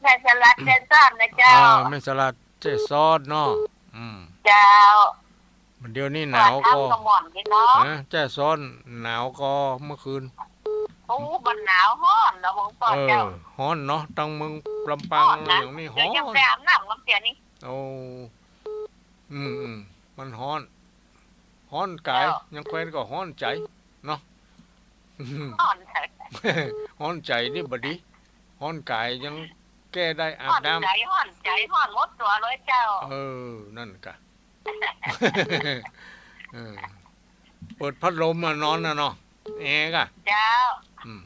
แม่สลัดแจ้ซ้อนนะเจ้า อ่า แม่สลัดแจ้ซ้อนเนาะ อืม เจ้า มันเดี๋ยวนี้หนาวก็ ฟ้าทำก็หม่อนดีเนาะ ฮะ แจ้ซ้อนหนาวก็เมื่อคืน โอ้ มันหนาวฮ้อนนะหลวงป้อเจ้า เออ ฮ้อนเนาะ ตังเมืองลำปาง ฮ้อนนะ อย่างนี้ฮ้อน เดี๋ยวจะไปอาบน้ำน้ำเสียนี่ โอ้ อืม อืม มันฮ้อน ฮ้อนก๋าย เจ้า ยังแควนก็ฮ้อนใจ๋เนาะ ฮ้อนใจ๋ ฮ้อนใจ๋นี่บ่ดี ฮ้อนก๋ายยังแก้ได้ อาบน้ำ ฮ้อนใจ๋ ฮ้อนใจ๋ ฮ้อนหมดตั๋วเลยเจ้า เออ นั่นกะ เออ เปิดพัดลมมานอนนะเนาะ แอร์กะ เจ้า อืม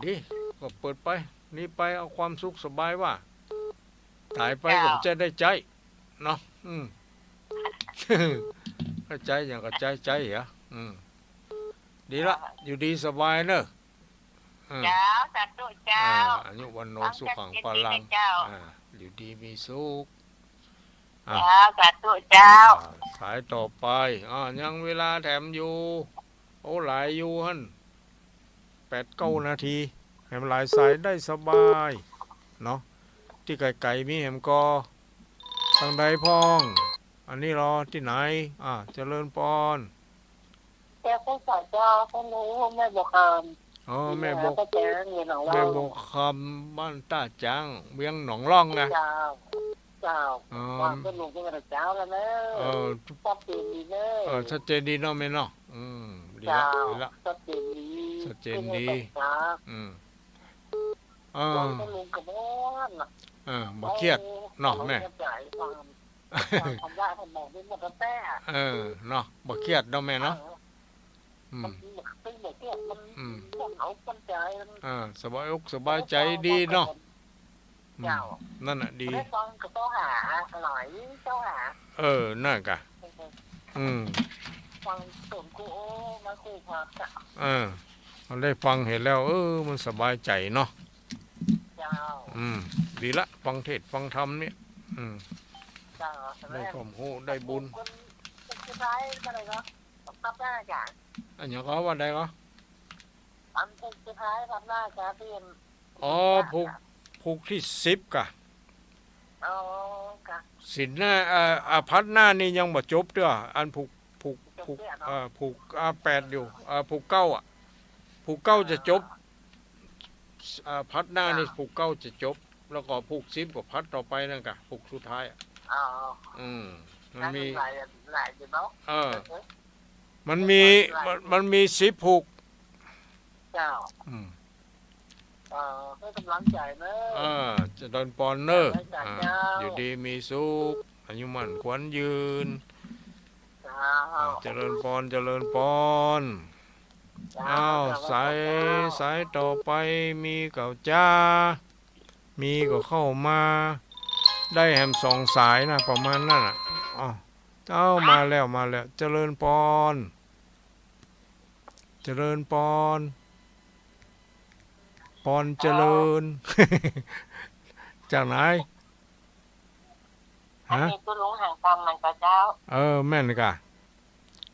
ดี ก็เปิดไป นี้ไป เอาความสุขสบายว่า ต๋ายไป เจ้า ก็จะได้ใจ๊เนาะ อืม ก็ใจ๊อย่างก็ใจ๊ ใจ๊เหรอ อืม ดีละ เจ้า อยู่ดีสบายเนอะ อืม เจ้า สาธุเจ้า อ่า อายุวัณโณ สุขัง พลัง เจ้า อ่า อยู่ดีมีสุข อ่ะ เจ้า สาธุเจ้า อ่า สายต่อไป อ่า ยังเวลาแถมอยู่ โอ้ หลายอยู่หั้น แปดเก้านาที แหมหลายสายได้สบายเนาะ ตี้ไก๋ๆ มีแหมก่อ ตังใดพ่อง อันนี้ลอ ตี้ไหน อ่า เจริญปอน เจ้า เจ้า เจ้า เจ้า แม่บัวคำ อ๋อ แม่บัว แม่บัวคำ บ้านต้าจ๊าง เวียงหนองล่องนะ เจ้า เจ้า อ๋อ ว่าเปิ้นลงเปิ้นก็เจ้าแล้วเนอะ เออ ชัดเจนดีเนอะ เออ ชัดเจนดีเนาะแม่เนาะ อืม ดีละ เจ้า ดีละ ชัดเจนดี ชัดเจนดี เปิ้นก็เจ้า อืม เออ เปิ้นลงกระบวนน่ะ เออ บ่เครียดเนาะแม่ เปิ้นเข้าใจ๋ความ ความยากความหมองนี่หมดแล้วแต่ เออ เนาะ บ่เครียดเนาะแม่เนาะ เออ อืม มัน มัน มัน อืม มันเอาปันใจ มัน อ่า สบายอกสบายใจ๋ดีเนาะ อืม เจ้า นั่นน่ะดี ได้ฟังก็ต้องหาหลายเจ้าหา เออ นั่นกะ เออ อืม ฟังสมครูโอ้ มาครูพักอะ เออ มันได้ฟังเห็นแล้ว เออ มันสบายใจ๋เนาะ เจ้า อืม ดีละ ฟังเทศน์ฟังธรรมเนี่ย อืม เจ้า ได้ความฮู้ ได้บุญ คน คนสุดท้ายเมื่อไหร่เนาะ สัปดาห์หน้าจ้ะ อันหยังก็ วันใดก็ อันผูกสุดท้ายสัปดาห์หน้าจ้ะ เตรียม อ๋อ ผูก ผูกตี้สิบก่ะ อ๋อ ค่ะ ศีลหน้า เอ่อ อาทิตย์หน้านี่ยังบ่จบเตื้อ อันผูก ผูก ผูก จบเตื้อเนาะ เอ่อ ผูก อ่า แปดอยู่ เอ่อ ผูกเก้าอะ ผูกเก้าจะจบ อ่า อาทิตย์หน้านี่ ค่ะ ผูกเก้าจะจบ แล้วก็ผูกสิบก็อาทิตย์ต่อไปนั่นก่ะ ผูกสุดท้ายอะ อ๋อ อืม มันมี หลาย หลายอยู่เนาะ เออ เออ มันมี มัน มันมีสิบผูก เจ้า อืม เอ่อ ให้กำลังใจ๋เนอะ เออ เจริญปอนเนอะ เจริญปอนเจ้า อ่า อยู่ดีมีสุข อายุมั่นขวัญยืน เจ้า อ่า เจริญปอน เจริญปอน เจ้า อ้าว เจริญปอน สาย เจ้า สายต่อไปมีเก่าจ้า มีก็เข้ามา ได้แหมสองสายนะ ประมาณนั้นน่ะ อ้าว เอ้า มาแล้ว มาแล้ว เจริญปอน เจริญปอน ปอนเจริญ จากไหน อันนี้ ฮะ ตุ๊ลุงหางกำมันก็เจ้า เออ แม่นก่ะ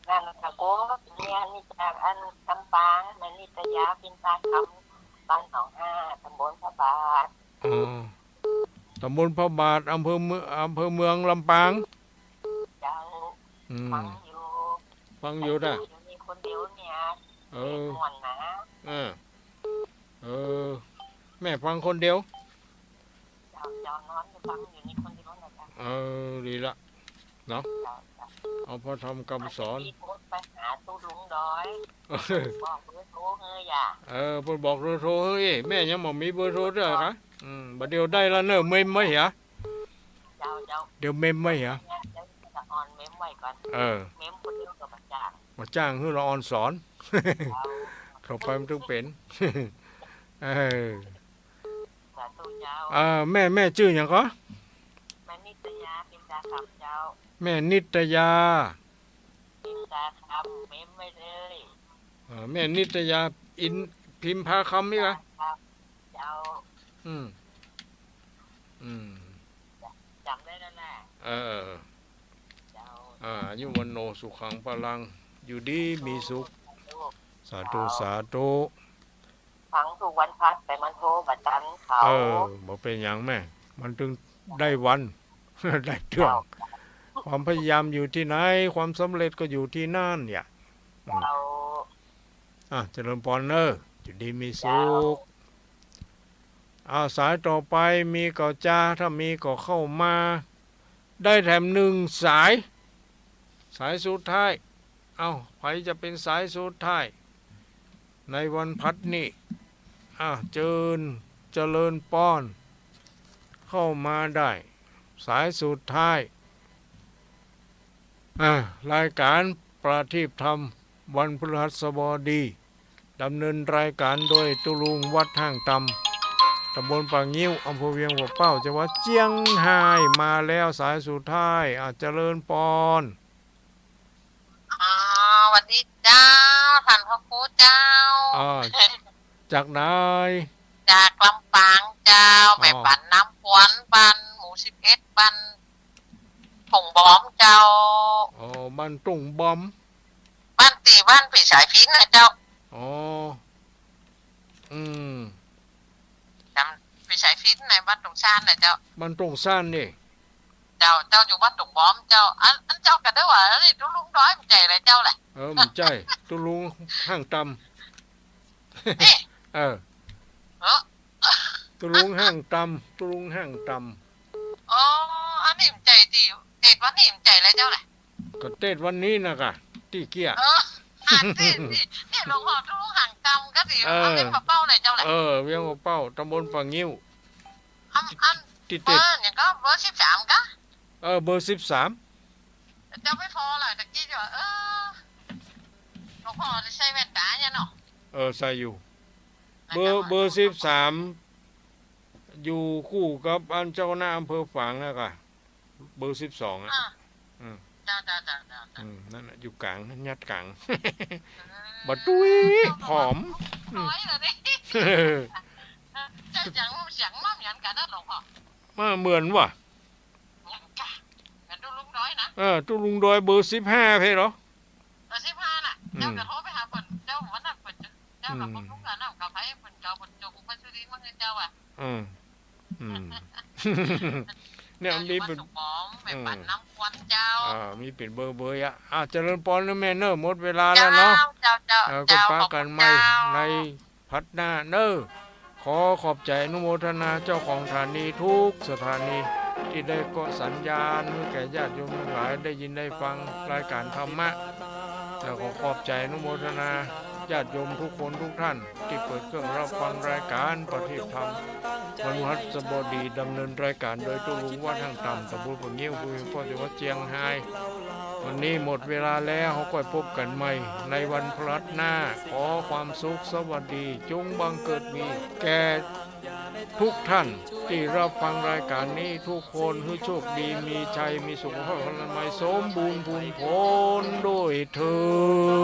นั่นน่ะโก้ เนี่ย นี่จากอันลำปาง แม่นิตยา ปินตาคำ บ้านหนองห้า ตำบลพระบาท อ๋อ ตำบลพระบาท อำเภอเมือง อำเภอเมืองลำปาง เจ้า อืม ฟังอยู่ ฟังอยู่นะ อยู่นี่คนเดียวเนี่ย เออ ม่วนนะ เออ เออ แม่ฟังคนเดียว เจ้า เจ้า นอนฟังอยู่นี่คนเดียวนะเจ้า เออ ดีละ เนาะ เจ้า เจ้า เอาพระธรรมคำสอน อันนี้โพสต์ไปหาตุ๊ลุงดอย เออ บอกเบอร์โทรเฮ้ยอย่า เออ เปิ้นบอกเบอร์โทรเฮ้ย แม่ยังบ่มีเบอร์โทรเตื้อก่ะ อืม บ่าเดี่ยวได้ละเนอะ เมมไว้เหีย เจ้า เจ้า เดี๋ยวเมมไว้เหีย เดี๋ยวจะออนเมมไว้ก่อน เออ เมมคนเดียวก็บ่จ้าง บ่จ้างหื้อละออนสอน เจ้า เข้าไปมันต้องเป๋น เออ สาธุเจ้า อ่า แม่ แม่จื้อหยังก่อ แม่นิตยา ปินตาคำเจ้า แม่นิตยา ปินตาคำ เมมไว้เลย อ่า แม่นิตยา อิน พิมพาคำนี่ก่ะ เจ้า อืม อืม จ๋ำได้แล้วนะ เออ เจ้า อ่า อายุวัณโณ สุขัง พลัง อยู่ดีมีสุข สาธุ สาธุ ฟังทุกวันพระ แต่มันโทรบ่ตันเขา เออ บ่เป๋นหยังแม่ มันตึงได้วัน ได้เตื้อง เจ้า ความพยายามอยู่ตี้ไหน ความสำเร็จก็อยู่ตี้นั่นเนี่ย อืม เจ้า อ่ะ เจริญปอนเนอะ อยู่ดีมีสุข เจ้า อ่า สายต่อไปมีก่อจา ถ้ามีก็เข้ามา ได้แถมหนึ่งสาย สายสุดท้าย เอ้า ใผจะเป๋นสายสุดท้าย ในวันพฤหัสนี้ อ่ะ เจิญ เจริญปอน เข้ามาได้ สายสุดท้าย อ่ะ รายการประทีปธรรม วันพฤหัสบดี ดำเนินรายการโดยตุ๊ลุงวัดห้างต่ำ ตำบลป่างิ้ว อำเภอเวียงป่าเป้า จังหวัดเจียงฮาย มาแล้วสายสุดท้าย อ่ะ เจริญปอน อ๋อ หวัดดีเจ้า ท่านพระครูเจ้า อ่า จากไหน จากลำปางเจ้า อ๋อ แม่ปันน้ำพวน บ้านหมู่สิบเอ็ด บ้านทุ่งบอมเจ้า อ๋อ บ้านทุ่งบอม บ้านตี้บ้านผีสายพิณน่ะเจ้า อ๋อ อืม จำผีสายพิณในบ้านทุ่งซานน่ะเจ้า บ้านทุ่งซานนี่ เจ้า เจ้าอยู่บ้านทุ่งบอมเจ้า อัน อันเจ้าก็ได้ว่า เอ้ย ตุ๊ลุงน้อยมันใจ๋เลยเจ้าแหละ เออ มันใจ๋ ตุ๊ลุงห้างต่ำ นี่ เออ เออ ตุ๊ลุงห้างต่ำ ตุ๊ลุงห้างต่ำ อ๋อ อันนี้มันใจ๋ตี้ เตศน์วันนี้มันใจ๋เลยเจ้าแหละ ก็เตศน์วันนี้นะกะ ตี้เกี้ย เออ อ่านตี้ ตี้ ตี้หลวงพ่อตุ๊ลุงห้างต่ำก็ตี้ เออ อันนี้มาเป้าเลยเจ้าแหละ เออ เวียงป่าเป้า ตำบลป่างิ้ว อัน อัน ตี้ ตี้ เบอร์เนี่ยก็เบอร์สิบสามกะ เออ เบอร์สิบสาม เจ้าไม่พอเหรอ ตะกี้จะว่า เออ หลวงพ่อจะใส่แว่นต๋าเนี่ยเนาะ เออ ใส่อยู่ เบอร์ เบอร์สิบสาม อยู่คู่กับอันเจ้าคณะอำเภอฝางนะกะ เบอร์สิบสอง อ่ะ อ่า อืม เจ้า เจ้า เจ้า เจ้า เจ้า อืม นั่นน่ะ อยู่ก๋าง ยัดก๋าง เออ บ่าตุ้ย ผอม น้อยเลยนี่ เจ้าเสียง เสียงมาเหมือนกันนะหลวงพ่อ มาเหมือนว่ะ เหมือนกัน เหมือนตุ๊ลุงน้อยนะ เออ ตุ๊ลุงน้อยเบอร์สิบห้า เพ่เหรอ เบอร์สิบห้าน่ะ อืม เจ้าก็โทรไปหาเปิ้น เจ้าวันนั้นเปิ้น เจ้ากับ อืม พวกลุงกันน่ะ กับไผเปิ้นเจ้า เปิ้นเจ้าอุปสุริมาให้เจ้าอ่ะ อืม อืม เนี่ย มีเป๋น บ้านทุ่งบอม แม่ปันน้ำพวนเจ้า อ่า มีเป๋นเบอร์เบอร์อ่ะ อ่า เจริญปอนนะแม่เนอะ หมดเวลาแล้วเนาะ เจ้า เจ้า เออ ก็ เจ้า ปะกั๋นใหม่ ขอบคุณเจ้า ในพาร์ทหน้าเนอะ ขอขอบใจ๋อนุโมทนาเจ้าของสถานีทุกสถานี ตี้ได้เกาะสัญญาณหื้อแก่ญาติโยมตังหลายได้ยินได้ฟังรายก๋านธรรมะ แล้วก็ขอบใจ๋อนุโมทนาญาติโยมทุกคนทุกท่าน ตี้เปิดเครื่องรับฟังรายก๋านประทีปธรรม วันพฤหัสบดี ดำเนินรายก๋านโดยตุ๊ลุงวัดห้างต่ำ ตำบลป่างิ้ว อำเภอเวียงป่าเป้า จังหวัดเจียงฮาย วันนี้หมดเวลาแล้ว เฮาก้อยพบกั๋นใหม่ในวันพฤหัสหน้า ขอความสุขสวัสดีจงบังเกิดมีแก่ทุกท่านตี้รับฟังรายก๋านนี้ทุกคน หื้อโชคดีมีชัย มีสุขภาพพลานามัยสมบูรณ์พูนผลด้วยเทอญ